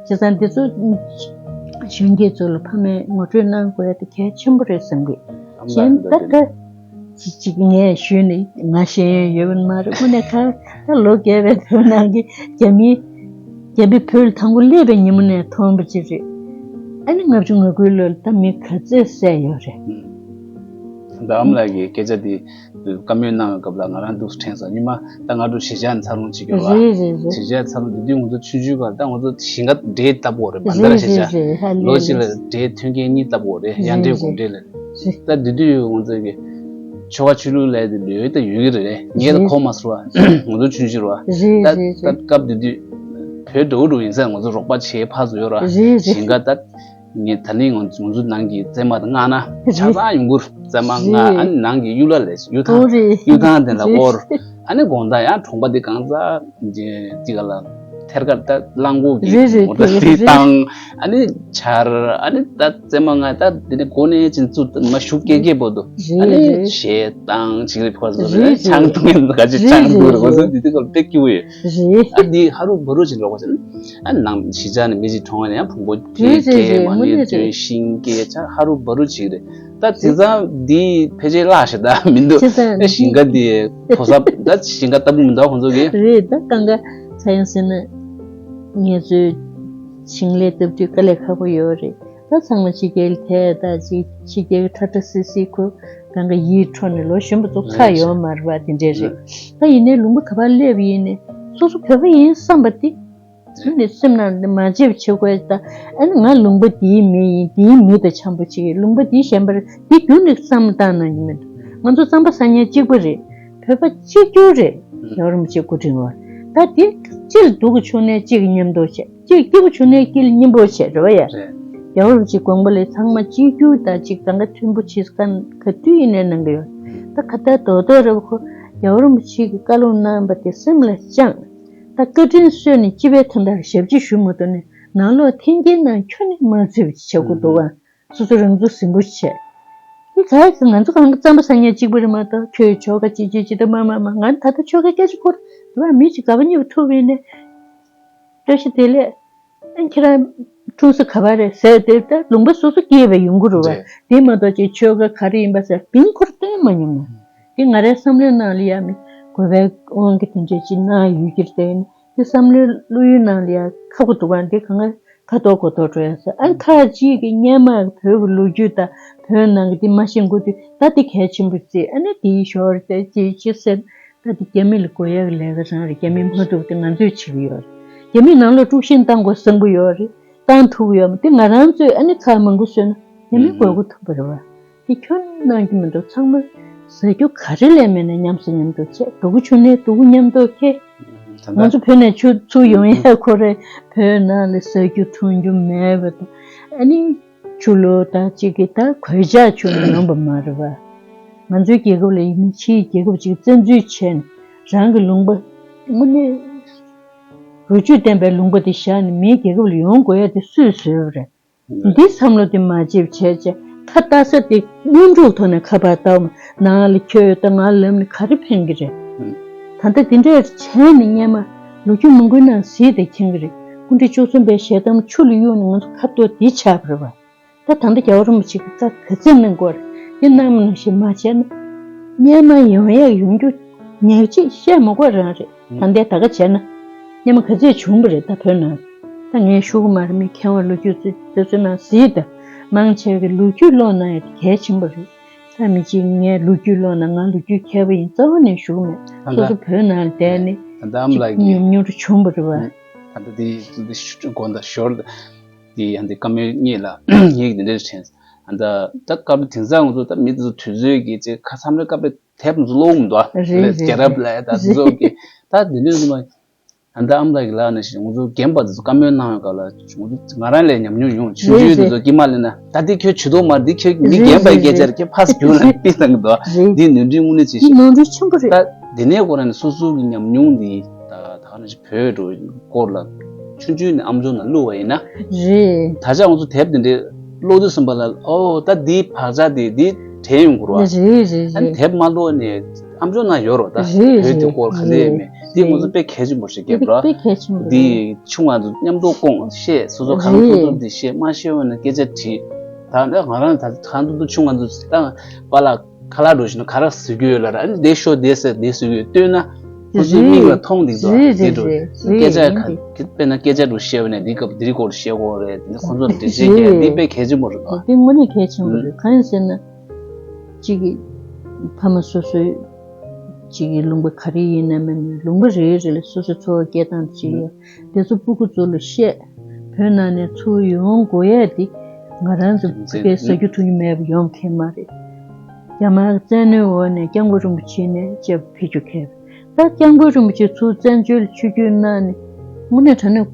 བྱས་ཙང་འདི་ཚོ་གཞོན་སྐྱེས་ཚོ་ལ་ཕ་མས་ངོ་སྤྲོད་གནང་དགོས་ཡ་དེ་གལ་ཆེན་པོ་རེད་བསམ་གི། གཞན་ད་ལྟ་ཅིག་ཅིག་ངས་ཞུས་ནས་ང་ཤེས་ཡོན་ཡོད་པ་མ་རེད། དངོས་གནས་ཁ་ད་ལོ་རྒས་པའི་བོད་ནང་གི་རྒྱ་མི་རྒྱ་མི་བོད་ལ་དང་པོ་སླེབས་པའི་ཉིན་མོ་ནས་མཐོང་བ་ཅིག་རེད། ཨ་ནི་ལྔ་བཅུ་ང་དགུའི་ལོ་ལ་ད་མི་ག་ཚོད་བསད་ཡོད་རེད། ད་ཨ་མ་ལགས་ཀྱི་སྐད་ཆ་དེ་བཀའ་མོལ་གནང་བའི་སྐབས་ལ་ང་རང་འདུག་སེ་དྲན་སོང་། ཉི་མ་ད་སྔ་དྲོ་གཞིས་ཆགས་ནས་འཚར་ལོངས་བྱེད་ཀྱི་ཡོད་རེད། རེད་རེད་རེད། གཞིས་ཆགས་འཚར་ལོངས་དེ་དུས་ང་ཚོ་ཆུང་ཆུང་སྐབས་ད་ང་ཚོ་ཞིང་ཁ་འབྲས་བཏབ་ཡོད་རེད། མ་འདར་རེད་གཞིས་ཆགས། རེད་རེད། ཧ་ལས་ལོ་གཅིག་ལ་ལས་འབྲས་ཐོན་སྐྱེད་གཉིས་བཏབ་ཡོད་རེད། ཡར་འབྲས་དགུ་འབྲས་ལ། རེད། ད་དེ་དུས་ང་ཚོ་གི་ཆོལ་ཁ་ཆོས་ལུགས་ལས་དེ་ལོས་ད་ཡོད་ཀྱི་རེད། ངས་ད་གོ་མ་སོང་བ། ང་ཚོ་ཆུང་ཆུང་རེད་བ། རེད་ད་རེད་ད་རེད། སྐབས་དེ་དུས་བོད་འགྲོ་འགྲོ་ཡིན་ས་ང་ཚོ་རོགས་པ་བྱེད་ཕར་ཚུར་ཡོད་ར། རེད་རེད། ཞིང་ཁ་ད། ངས་ད་ནི་ང་ཚོ་ང་ཚོ་ནང་གི་བཙན་མ་དང་མངགས་ན་ཆ་ཚང་ཡོང་གི་རེད། བཙན་མ་མངགས། རེད། ཨ་ནི་ནང་གི་གཡུ་ལ་ལས་གཡུ་ཐང་། ཨོ་རེད། གཡུ་ཐང་དེ་ལ། རེད། སྐོར། ཨ་ནི་དགོང་དག་ཡང་གྲོང་པ་དེ་གང་ཚ་ཅི་ག་ལ་ཐེར་ཀར་ད་རླངས་འཁོར་གྱི། རེད་རེད། མོ་ཊ་རེད་དེ་རེད། བཏང་། ཨ་ནི་ཆར། ཨ་ནི་ད་བཙན་མ་མངགས་ད་དེ་ནི་སྒོ་ནས་ཅིག་ཚུར་མ་ཞུགས་སྐད་སྐད་པོ་དུ། རེད་ཨ་ནི་རེད། གཞས་བཏང་ཅིག་རེད། ཕར་ཚུར་རེད། རེད་ཆང་འཐུང་ཡང་ག་ཅིག་རེད་ཆང་འཐུང་རེད། རེད་ང་ཚོ་རེད། འདི་དུས་སྐབས་དཔེ་སྐྱིད་པོ་ཡོད། རེད། ཨ་འདི་ཧ་རུ་བ་རུ་ཅིག་ལོག་པ་ཅིག་ཨ་ནང་གཞིས་ཆགས་ནས་མི་ཅིག་གྲོངས་པ་ནས་ཡང་ཕུང་པོ་རེད་རེད་རེད། དེ་མ་དངོས་ནས་གནས་དོན་རེད། ཤིང་སྐད་ཆ་ཧ་རུ་བ་རུ་ཅིག་རེད། ད་དེང་སང་འདི་ཕལ་ཆེར་བརླག་ཤག་ད་མི་འདུག་བྱས་ཙང་ཨེ་ཞིང་ཁ་འདི་ཕོ་གསར་ད་ཞིང་ཁ་ལྟ་བུ་མི་འདུག་ཁོང་ཚོ་གིས། རེད། ད་གང་ག་ཚ་ཡང་ཟེར་ན་ངེད་ཚོའི་ཞིང་ལས་ལྟ་བུ་དཀའ་ལས་ཁག་པོ་ཡོད་རེད། ད་ཚང་མ་ཕྱི་རྒྱལ་ལ་ཐད་ད་ཅིག་ཕྱི་རྒྱལ་གྱི་ཁྲ་ཁྲ་སིལ་སིལ་ཁོ་གང་ག་ཡིད་འཕྲོག་ནས་ལོ་གཞོན་པ་ཚོ་ཁག་ཡོད་མ་རེད་པ། དེ་འདྲས་རེད། ད་ཡིན་ནའི་ལུང་པ་ག་པར་སླེབས་ཡིན་ནའི་སོ་སོ་བོད་པ་ཡིན་བསམ་པ་དེ། དེ་ནི་སེམས་ནང་ནས་མ་བརྗེད་པ་བྱེད་དགོས། ད་ཨ་ནི་ང་ལུང་པ་འདིའི་མི་ཡིན། འདིའི་མི་དང་འཆམ་པོ་བྱེད་ཀྱི། ལུང་པ་འདིའི་གཞན་པ་རེད། འདི་རྒྱུན་ནས་བསམ་བློ་བཏང་གནང་གི་མི་འདུག་ང་ཚོ་རྩམ་པ་ཟ་མཁན་གཅིག་པ་རེད། བོད་པ་གཅིག་གྱུར་རེད། རྒྱལ་བ་རིན་པོ་ཆེའི་སྐུ་དྲིན་འོག་ད་དེ་གཅིག་ལ་སྡུག་གི་བྱུང་ནས་གཅིག་གི་མཉམ་དུ་བྱས། གཅིག་སྐྱིད་པོ་བྱུང་ནས་དཀྱིལ་སྙིང་པོ་བྱས་རེད་བ་ཡ། རེད། རྒྱལ་བ་རིན་པོ་ཆེའི་དགོངས་པ་ལས་ཚང་མ་གཅིག་གྱུར་དང་གཅིག་གང་ག་མཐུན་པོ་བྱེད་མཁན་ག་དུས་ཡིན་ནའི་གནང་གི་ཡོད། ད་ག་ད་རྡོག་རྡོག་རེད་བ། ཁོ་རྒྱལ་བ་རིན་པོ་ཆེ་གིས་བཀའ་སློབ་གནང་བ་དེ་སེམས་ལ་བཅངས། ད་བཀའ་དྲིན་གསོས་ནས་སྤྱི་པའི་དོན་དག་ཞབས་ཕྱི་ཞུ་མ་ཐུབ་ནས་ནང་ལོགས་འཐེན་འཁྱེར་ནང་ཁྱོན་ནས་མ་ཚུད་པ་བྱེད་དགོས་འདུག་ག་སོ་སོ་རང་ཚུགས་ཟིན་པོ་བྱས། འདི་ག་ང་ཚོ་གང་ག་རྩམ་པ་ཟ་མཁན་གཅིག་པུ་རེད་མ་གཏོགས་ཁྱོད་ཆོལ་ཁ་གཅིག་གཅིག་གཅིག་ད་མ་མ་མ་ང་ད་ལྟ་ཆོལ་ཁ་སྐད་ཆ་ཁོ་རེ་མི་གཅིག་ག་པ་གཉིས་པ་ཐུག་པ་ཡིན་ནས་བཀྲ་ཤིས་བདེ་ལེགས། ཨ་ཁྱེད་རང་འཁྲུངས་ས་ག་པར་རེད་ཟེར་དེ་ལྟར་ལུང་པ་སོ་སོ་སྐྱེས་པའི་ཡོང་གི་རེད་བ། རེད། དེ་མ་གཏོགས་ཅིག་ཆོལ་ཁ་ག་རེ་ཡིན་པ་ཟེར་མིང་ཁོ་རང་བཏོན་མ་མྱོང་ན། དེ་ང་རའི་བསམ་བློའི་ནང་ལ་ཡ་མི་དགོས་པའི་དབང་གིས་དེ་འདྲས་ཅིག་གནང་ཡོད་ཀྱི་རེད་དེ་ནི་དེ་བསམ་བློའི་བློ་ཡུལ་ནང་ལ་ཡ་ཁ་ཁོ་འདུག་ག་འདི་གང་ག་ཁ་ཐོར་གོ་ཐོར་འགྲོ་ཡ་ཟེར། ཨ་ཁ་ཅིག་གིས་སྔོན་མ་བོད་ཀྱི་ལོ་རྒྱུས་དང་བོད་ནང་གི་དེ་མ་ཤེས་དགོས་དུས་ད་དེ་གལ་ཆེན་པོ་བརྩི་ཨ་ནི་དེའི་ཞོར་དེ་ཅི་ཅི་ཟེར། ད་དེ་རྒྱ་མི་ལ་དགོས་ཡག་ལས་ཀ་རང་རེད། རྒྱ་མི་མ་ཐུབ་དེ་ང་ཚོས་བྱེད་ཀྱི་ཡོད་རེད། རྒྱ་མི་ནང་ལ་དཀྲུག་ཤིང་བཏང་དགོས་བསམ་གྱི་ཡོད་རེད། བཏང་ཐུབ་ཀྱི་ཡོད་མ་དེ་ང་རང་ཚོས་ཨ་ནི་ཚགས་མང་པོ་བཟོས་ན་རྒྱ་མི་དགོས་མཁོ་ཐུག་པ་རེད་བ། དེ་ཁྱོན་ནས་གནང་རྒྱུ་མི་འདུག་ཚང་མ་ཟ་རྒྱུ་ག་རེ་ལས་མེད་ན་མཉམ་ཟ་མཉམ་དུ་བྱས་སྡུག་གུ་ཆུ་ནས་སྡུག་གུ་མཉམ་དུ་ཁྱེར། ད་ང་ལྟ་ཚོ་བོད་ནས་ཆུ་ཚུར་ཡོང་ཡས་ཁོ་རེ་བོད་ནང་ལ་ཟ་རྒྱུ་འཐུང་རྒྱུ་མེད་པ་དང་ཨ་ནི། ཆུ་ལོག་དང་གཅིག་གིས་ད་གོད་ཆག་བྱུང་ནས་ཡོང་པ་མ་རེད་བ། ང་ཚོའི་རྒྱལ་ཁབ་ལ་ཡིན་ན་ཕྱིའི་རྒྱལ་ཁབ་ཅིག་བཙན་འཛུལ་བྱས་ནས་རང་གི་ལུང་པ་དངོས་གནས་རོ་བཅུད་ལྡན་པའི་ལུང་པ་དེ་བཞག་ནས་མིའི་རྒྱལ་ཁབ་ལ་ཡོང་དགོས་ཡ་དེ་སུས་བཟོས་པ་རེད། འདི་བསམ་བློ་དེ་མ་བརྗེད་བྱས་བྱས་ཁ་ལྟ་ས་དེ་གཉེན་དྲུག་ཐོག་ནས་ཁ་པར་བཏང་བ་ནང་ལ་ཁྱོད་ད་ང་ལབ་ནས་ག་རེ་ཕན་གི་རེད། ད་ལྟ་དེ་འདྲས་བྱས་ནས་སྔོན་མ་ལོ་རྒྱུས་མང་པོའི་ནང་གཟིགས་དེ་མཁྱེན་གི་རེད། སྐུ་ཕྲེང་བཅུ་གསུམ་པའི་ཞལ་གདམས་ཆུ་ལ་གཡུགས་ནས་ང་ཚོ་ཁ་ཐོར་འདི་ཆགས་པ་རེད་བ། ད་ད་ལྟ་རྒྱལ་བ་རིན་པོ་ཆེ་གི་བཀའ་ག་ཚོད་གནང་དགོས་རེད། འདི་གནང་མི་གནང་ཞེས་མ་བྱས་ན། སྔོན་མ་ཡོང་ཡག་ཡོང་རྒྱུ་ཉག་གཅིག་བཤད་མ་དགོས་རང་རེད། ད་ལྟའི་ད་ག་བྱས་ན། སྔོན་མ་ག་ཚོད་བྱུང་བ་རེད་ད་བོད་ནང་། ད་ངས་ཞུ་གི་མ་རེད། མི་མཁས་དབང་ལོ་རྒྱུས་ཚོས་དེ་ཚོའི་ནང་གཟིགས་དང་། མང་ཆེ་གི་ལོ་རྒྱུས་ཀློག་གནང་ཡག་དེ་གལ་ཆེན་པོ་རེད། ད་མི་གཅིག་ངས་ལོ་རྒྱུས་ཀློག་ན་ང་ལོ་རྒྱུས་མཁས་པ་ཡིན་རྩ་བ་ནས་ཞུ་གི་མེད། ད་སོ་ལྟ། སོ་བོད་ནང་ལ་བསྡད་ནས་ད་ལྟའམ་ཅིག་ལགས་ཀྱི་ཉམས་མྱོང་རུ་བྱུང་བ་རེད་བ། ད་ལྟ་དེ་དེ་དགོངས་དག་ཞོར་དེ་ཡང་དེ་བཀའ་མོལ་གཉིས་ལ་ངེད་ཀྱི་དེ་འདྲ་དྲན། ད་ལྟ་སྐབས་དེང་སང་ང་ཚོ་ད་མི་དེ་ཚོ་དུས་ཚོད་ཀྱི་ཚེ་ཁ་བསམ་བློའི་སྐབས་དེབ་ཚོ་ཀློག་མི་འདུག་ཨ། རེད་རེད་རྒྱལ་རབས་ལ་ད་དེ་ཚོ་གི་ད་དེ་འདྲ་ཚོ་མ། ད་ལྟ་ཨམ་ལགས་ཀྱི་ལག་ནས་ང་ཚོ་རྒན་པ་དེ་ཚོ་བཀའ་མོལ་གནང་བའི་སྐབས་ལ་ང་ཚོ་ང་རང་ལས་ཉམས་མྱོང་ཡོང་ཆུང་ཆུང་དེ་ཚོ་ཀྱི་མ་ལས་ན་ད་འདི་ཁྱོད་བྱེད་དོ་མ་འདི་ཁྱོད་མི་རྒན་པའི་སྐད་ཆ་རེད། ཁྱོད་ཕ་སྒྱུར་ལ་ཕིག་བཏང་གི་འདུག་འདི་ནོར་འཁྲུལ་དངོས་གནས་ཆེ་ཤོས་ནོར་འཁྲུལ་ཆེན་པོ་རེད། ད་འདི་ནས་ཁོ་རང་ནས་སོ་སོ་གི་ཉམས་མྱོང་འདི་ད་ད་ག་ནས་བོད་འགྲོ་སྐོར་ལ་ཆུང་ཆུང་ནས་ཨམ་ཅོག་ནང་བླུགས་པ་ཡིན་ན། རེད། ད་ཆ་ང་ཚོ་དེབ་འདི་འདྲའི་ཀློག་དུས་ཙམ་པ་ལ་ཨོ་ད་འདིའི་བག་ཆགས་དེ་འདི་དྲན་ཡོང་གི་རེད་བ། རེད་རེད་རེད། ཨ་ནི་དེབ་མ་ཀློག་ནས་ཨམ་ཅོག་ནང་ཡོད་རེད་ད། རེད་བོད་དེ་སྐོར་ག་ནས་ཡོད་མེད་འདི་ང་ཚོ་དཔེ་གལ་ཆེན་པོ་ཞིག་རྒྱབ་ར། དཔེ་གལ་ཆེན་པོ་རེད། འདི་ཆུང་བ་ཚོ་མཉམ་དུ་ཀློག་ཤེས་སོ་སོ་གང་ཐུབ་ཐུབ་འདི་ཤེས་མ་ཤེས་བ་ནས་སྐད་ཆ་དྲིས། ད་ང་རང་ད་གང་ཐུབ་ཐུབ་ཆུང་བ་ཚོ་ད་པཱ་ལགས། ཁ་ལག་འགྲོ་བཞིན་ག་རེ་ཟེར་གྱི་ཡོད་ལ་ར་ཨ་ནི་བསྡད་ཤོག་བསྡད་ཟེར་བསྡད་ཟེར་གྱི་ཡོད་ལྟོས་ན་ཁོ་ཚོའི་མིག་ལ་མཐོང་འདུག་ཟེར་རེད་བསྡད་འགྲོ་རེད། སྐད་ཆ་ག་དཔེར་ན་སྐད་ཆ་འགྲོ་བཤད་པ་ནས་འདི་སྐབས་འདིའི་སྐོར་བཤད་དགོས་རེད་འདི་ཁོ་ཚོར་འདི་བྱེད་ཀྱི་འདི་དཔེ་གལ་ཆེན་པོ་རེད་པ། འདི་དངོས་གནས་གལ་ཆེན་པོ་རེད། གང་ཡིན་ཟེར་ན་གཅིག་གི་ཕ་མ་སོ་སོའི་གཅིག་གི་ལུང་པ་ག་རེ་ཡིན་ན་མིན་ན་ལུང་པ་རེ་རེ་ལ་སོ་སོའི་འཚོ་བ་སྐྱེལ་སྟངས་གཅིག་ཡོད། དེ་ཚོ་སྤུ་གུ་ཚོ་ལ་བཤད། བོད་ནང་ནས་ཚུར་ཡོང་དགོས་ཡས་དེ་ང་རང་ཚོ་ཕ་གིའི་ཟ་རྒྱུ་འཐུང་རྒྱུ་མེད་པ་ཡོང་མཁན་མ་རེད། རྒྱ་དམར་བཙན་གནོན་འོག་ནས་སྐྱབས་མགོན་རིན་པོ་ཆེ་ནས་ཅེས་ཕེབས་རྒྱུ་ཁེལ། ད་སྐྱབས་མགོན་རིན་པོ་ཆེ་ཚུར་བཙན་བྱོལ་ཆིབས་བསྒྱུར་གནང་ནས་དངོས་གནས་དྲང་གནས་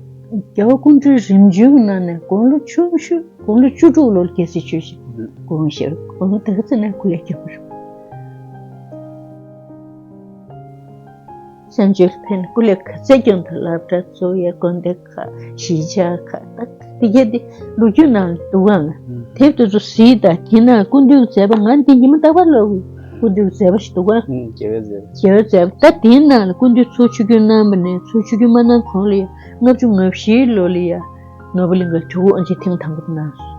རྒྱལ་བ་སྐུ་ཕྲེང་རིམ་བྱོན་གྱི་ནང་ནས་དགུང་ལོ་ཆུང་ཤོས་དགུང་ལོ་བཅུ་དྲུག་ལོར་རྒྱལ་སྲིད་ཆོས་བཞིན་དགུང་ཞེ་དགུང་ལོ་དེ་ག་ཙམ་ནས་སྐུ་ལས་བསྐྱོན་པ་རེད། བཙན་བྱོལ་ཕེབས་ནས་སྐུ་ལས་ག་ཚད་བསྐྱོན་ཐུབ་སློབ་གྲྭ་བཙུགས་ཡས་དགོན་སྡེ་ཁག་གཞིས་ཆགས་ཁག་ད་དེ་གས་དེ་ལོ་རྒྱུས་ནང་ལ་འདུག་ག་དེབ་དེ་ཚོ་གཟིགས་དང་དེ་ནང་སྐུ་མདུན་གྱི་མཛད་པ་ང་འདི་ཉི་མ་རྟག་པར་ཀློག་གི་སྐུ་མདུན་གྱི་མཛད་པ་ཞིག་འདུག་ག་རྒྱལ་བའི་མཛད་པ། རྒྱལ་བའི་མཛད་པ་ད་དེའི་ནང་ལ་སྐུ་མདུན་ཚུར་ཆིབས་བསྒྱུར་གནང་བ་ནས་ཚུར་ཆིབས་བསྒྱུར་མ་གནང་གོང་ལ་ཡ་ལྔ་བཅུ་ང་བཞིའི་ལོ་ལ་ཡ་ནོར་བུ་གླིང་ག་དྲུག་དབུ་ཨ་ཅེ་ཐེངས་དང་པོ་གནང་སོང་།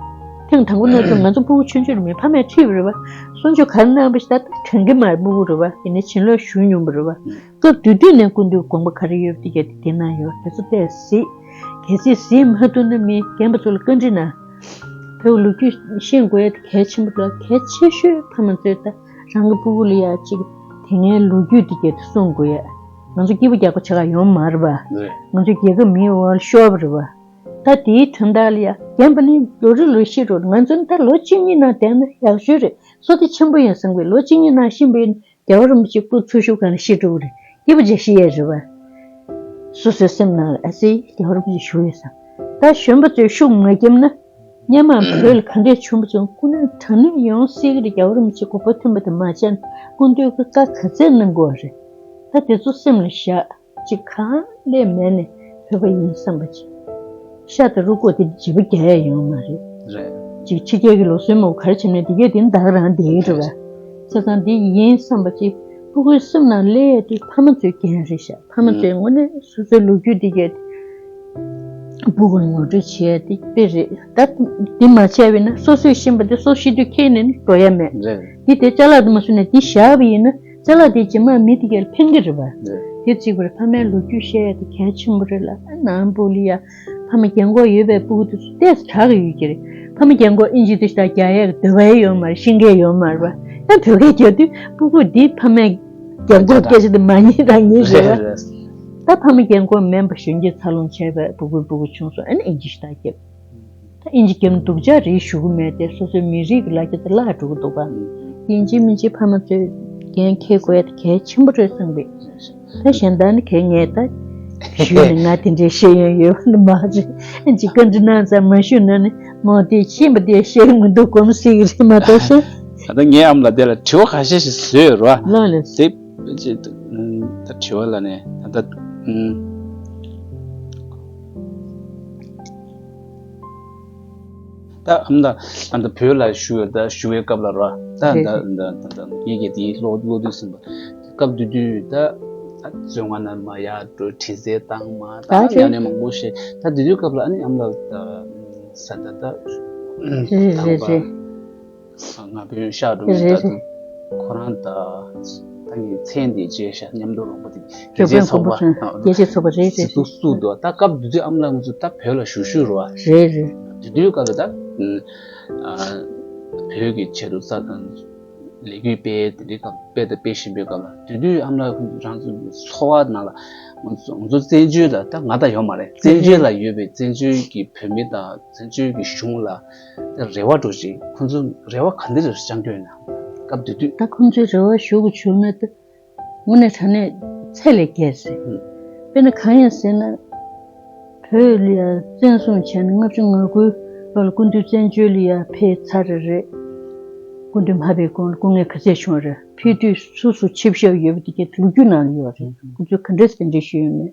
ཐེངས་དང་པོ་གནང་དུས་ང་ཚོ་སྤུ་གུ་ཆུང་ཆུང་རེད་མོད་ཕ་མས་ཁྲིད་པ་རེད་བ། གསུང་ཆོས་ག་རེ་གནང་བ་ཞིག་ད་ལྟ་དྲན་གི་མ་རེད་སྤུ་གུ་རེད་བ་ཡིན་ནའི་བྱིན་རླབས་ཞུ་མྱོང་བ་རེད་བ། སྐབས་དེ་དུས་ནས་སྐུ་མདུན་དགོངས་པ་ག་རེ་ཡོད་པ་དེ་གས་དེ་དེ་ན་ཡོད་དེ་ཚོ་བལྟས་གཟིགས། གལ་སྲིད་གཟིགས་མ་ཐུབ་ན་མི་རྒན་པ་ཚོ་ལ་བཀའ་འདྲི་གནང་། བོད་ལོ་རྒྱུས་ཤེས་དགོས་ཡ་དེ་གལ་ཆེན་པོ་ལ་གལ་ཆེ་ཤོས་ཕ་མ་ཚོས་ད་རང་གི་སྤུ་གུ་ལ་ཡ་གཅིག་དེ་སྔའི་ལོ་རྒྱུས་དེ་གས་དེ་གསུང་དགོས་ཡ། ང་ཚོ་སྐྱིད་པོ་རྒྱག་པ་བྱེད་ག་ཡོང་མ་རེད་བ། རེད། ང་ཚོ་རྒྱལ་ཁབ་མིའི་འོག་ལ་ཤོར་བ་རེད་བ། ད་དེའི་དོན་དག་ལ་ཡ་རྒན་པ་ནི་ལོ་རེ་ལོ་ཤི་འགྲོ་ང་ཚོ་ནི་ད་ལོ་གཅིག་གཉིས་ནང་བསྡད་ན་ཡག་ཤོས་རེད། བསོད་བདེ་ཆེན་པོ་ཡིན་བསམ་གི་ལོ་གཅིག་གཉིས་ནང་ཤི་བའི་རྒྱལ་བ་རིན་པོ་ཆེ་སྐུ་འཚོ་བཞུགས་སྒང་ལ་ཤི་འགྲོ་གི་རེད། སྐྱིད་པོ་བྱས་ཤི་ཡས་རེད་བ། སོ་སོའི་སེམས་ནང་ལ་ཨ་ཙི་རྒྱལ་བ་རིན་པོ་ཆེ་བཞུགས་ཡོད་བསམ། ད་གཞོན་པ་ཚོས་ཤུགས་མ་བརྒྱབ་ན། སྔོན་མ་བོད་ལ་ག་འདྲས་བྱུང་བ་ཚོ་སྐུ་ན་དྲག་ནས་ཡོང་སྲིད་ཀྱི་རེད། རྒྱལ་བ་རིན་པོ་ཆེ་གོ་བ་མཐུན་པ་དེ་མ་བྱས་ན་སྐུ་མདུན་གྱི་བཀའ་ག་ཚད་གནང་དགོས་རེད། ད་དེ་ཚོ་སེམས་ལ་བཞག་ཅིག་གང་ལས་མེད་ནས་བོད་པ་ཡིན་བསམ་པ་ཅིག་ཤ་དང་རུ་ཀོ་དེ་བརྗེ་པོ་རྒྱག་ཡ་ཡོང་མ་རེད། རེད། ཅིག་ཕྱི་རྒྱལ་གྱི་ལུགས་སྲོལ་མང་པོ་ག་རེ་བྱས་ནས་དེ་གས་དེ་ནི་ད་ག་རང་བསྡད་ཀྱི་འདུག་ག་བྱས་ཙང་འདི་ཡིན་བསམ་པ་ཅིག་སྤུ་གུའི་སེམས་ནང་སླེབས་ཡ་དེ་ཕ་མ་ཚོའི་འགན་རེད་ཤག་ཕ་མ་ཚོས་དངོས་གནས་སོ་སོའི་ལོ་རྒྱུས་འདི་གས་སྤུ་གུར་ངོ་སྤྲོད་བྱས་ཏེ་དཔེ་རེད། ད་འདི་མ་བྱས་པས་ན་སོ་སོས་ཤེས་པ་དེ་སོ་ཤེས་དུས་ཁྱེར་ནས་ནི་འགྲོ་ཡ་མེད། རེད། འདི་དེ་ཅ་ལག་དུ་མ་བཟོས་ནས་འདི་བཞག་པ་ཡིན་ན་ཅ་ལག་དེ་རྗེས་མ་མི་དེ་གར་ཕན་གི་རེད་པ། རེད། དེ་གཅིག་པ་རེད། ཕ་མའི་ལོ་རྒྱུས་བཤད་ཡ་དེ་གལ་ཆེན་པོ་རེད་ལ། ནང་སྤུ་ལི་ཡ་ཕ་མ་རྒན་གོག་ཡོད་པའི་སྤུ་གུ་དེ་ཚོ་ཏོག་ཙམ་དྲག་གི་ཡོད་ཀྱི་རེད། ཕ་མ་རྒན་གོག་ཨིན་ཇི་དེ་ཞིག་ད་རྒྱག་ཡ་གི་འདོད་པ་ཡོད་མ་རེད། ཤེས་མཁན་ཡོད་མ་རེད་པ། ཡང་བོད་སྐད་རྒྱག་དུས་སྤུ་གུ་འདི་ཕ་མའི་རྒན་གོག་སྐད་ཆ་དེ་མ་ཉན་རང་ཉན་རེད་པ། རེད་རེད། ད་ཕ་མ་རྒན་གོག་མིན་པ་གཞོན་སྐྱེས་འཚར་ལོངས་བྱས་པའི་སྤུ་གུའི་སྤུ་གུ་ཆུང་སོང་། ཨ་ནི་ཨིན་ཇི་ཞིག་ད་རྒྱབ། ད་ཨིན་ཇི་རྒྱབ་ནས་སྡུག་ཅག་རེད་ཞུ་གི་མེད་དེ། སོ་སོའི་མི་རིགས་ཀྱི་ལ་རྒྱ་དེ་བརླག་འགྲོ་གི་འདུག་ག་ཡིན་གཅིག་མིན་གཅིག་ཕ་མ་ཚོས་འགན་འཁྱེར་དགོས་ཡ་དེ་གལ་ཆེན་པོ་རེད་བསམ་གི། ད་གཞན་དག་ནི་གལ་ངེས་ད་ཞུས་ནས་ང་དེ་འདྲའི་ཤེས་ཡོན་ཡོད་པ་ནི་མ་རེད། ཅིག་བཀའ་འདྲི་གནང་ཙང་མ་ཞུས་ན་ནི་མོ་དེ་ཤེས་པ་དེ་ཤེས་མི་འདུག་གོམས་སྲིད་ཀྱི་རེད་མ་གཏོགས་ཤེས། ད་ལྟ་ངའི་ཨམ་ལ་དེ་ལ་དྲི་བ་ཁ་ཤས་ཤིག་བཟོས་ཡོད་རེད་བ། ལགས་ལགས། དེ་ཅི་ད་དྲི་བ་ལ་ནི་ད་ལྟ། ད་ཨམ་ད་ཨ་ད་བོད་ལ་བཞུགས་ཡོད། ད་བཞུགས་པའི་སྐབས་ལ་ར་ད་རེད་ད་རེད། ད་ད་ད་ངེད་ཀྱིས་དེའི་ཀློག་ཀློག་དུས་ཟིན་པ་སྐབས་དེ་དུས་ད་ད་བཙོན་ཁང་ནང་མར་ཡར་འགྲོ། དྲི་རྩད་བཏང་མ་ད་ད་ཉམས་རེད། ལེན་མང་པོ་བྱས། ད་དེ་དུས་སྐབས་ལ་ཨ་ནི་ཨམ་ལགས་ད་ས་ད་ད་རེད་རེད་དང་པ་རེད། ང་བོན་ཤག་འགྲོ་མི་རེད་ད་རེད། དུ་ཁོ་རང་ད་ད་ངའི་མཚན་དེ་བརྗེས་ཤག་མཉམ་དུ་རོང་པོ་དེ་རྒྱལ་བཙུན་ཚོགས་པ། རྒྱལ་བཙུན་ཚོགས་པ་རེད་རེད་ཟེར་རེད། འདུག་སུ་འདུག་ད་སྐབས་དེ་དུས་ཨམ་ལགས་ང་ཚོ་ད་བོད་ལ་བཞུགས་བཞུགས་རེད་བ། རེད་རེད། དེ་དུས་སྐབས་ལ་ད་ཨ་བོད་ཀྱི་ཆེད་དུ་ས་ལས་འགུལ་སྤེལ་དེ་འདྲའི་སྐབས་སྤེལ་དང་སྤེལ་བཞིན་པའི་སྐབས་ལ་དེ་དུས་ཨམ་ལགས་རང་ཚོ་འཚོ་བ་ནང་ལ་ང་ཚོ་ང་ཚོ་བཙན་བྱོལ་ལ་ད་ང་ད་ཡོད་མ་རེད། བཙན་བྱོལ་ལ་ཡོད་པའི་བཙན་བྱོལ་གྱི་བོད་མི་དང་བཙན་བྱོལ་གྱི་གཞུང་ལ་རེ་བ་འདྲ་ཅིག་ཁོང་ཚོ་རེ་བ་ག་འདྲ་རེ་བཅང་གི་ཡོད་ན་སྐབས་དེ་དུས། ད་ཁོང་ཚོའི་རེ་བ་ཞུ་དགོས་བྱུང་ན་ད་དངོས་གནས་དྲང་གནས་ཚད་ལས་བརྒལ་ཟེར། ཨུ། དཔེར་ན་གང་ཡིན་ཟེར་ན། བོད་ལ་བཙན་བཟུང་བྱས་ནས་ལྔ་བཅུ་ང་དགུའི་ལོ་ལ་སྐུ་མདུན་བཙན་བྱོལ་ལ་ཡར་ཕེབས་ཚར་རེད། སྐུ་མདུན་མ་ཕེབས་གོང་ལ་སྐུ་ངལ་ག་ཚད་བྱུང་རེད། ཕེབས་དུས་སུ་སུ་ཆིབས་ཞབས་ཡོད་པ་དེ་གའི་ལོ་རྒྱུས་ནང་ལ་ཡོད་རེད། ཁོང་ཚོས་ག་འདྲས་ག་འདྲས་ཞུས་ཡོད་མེད།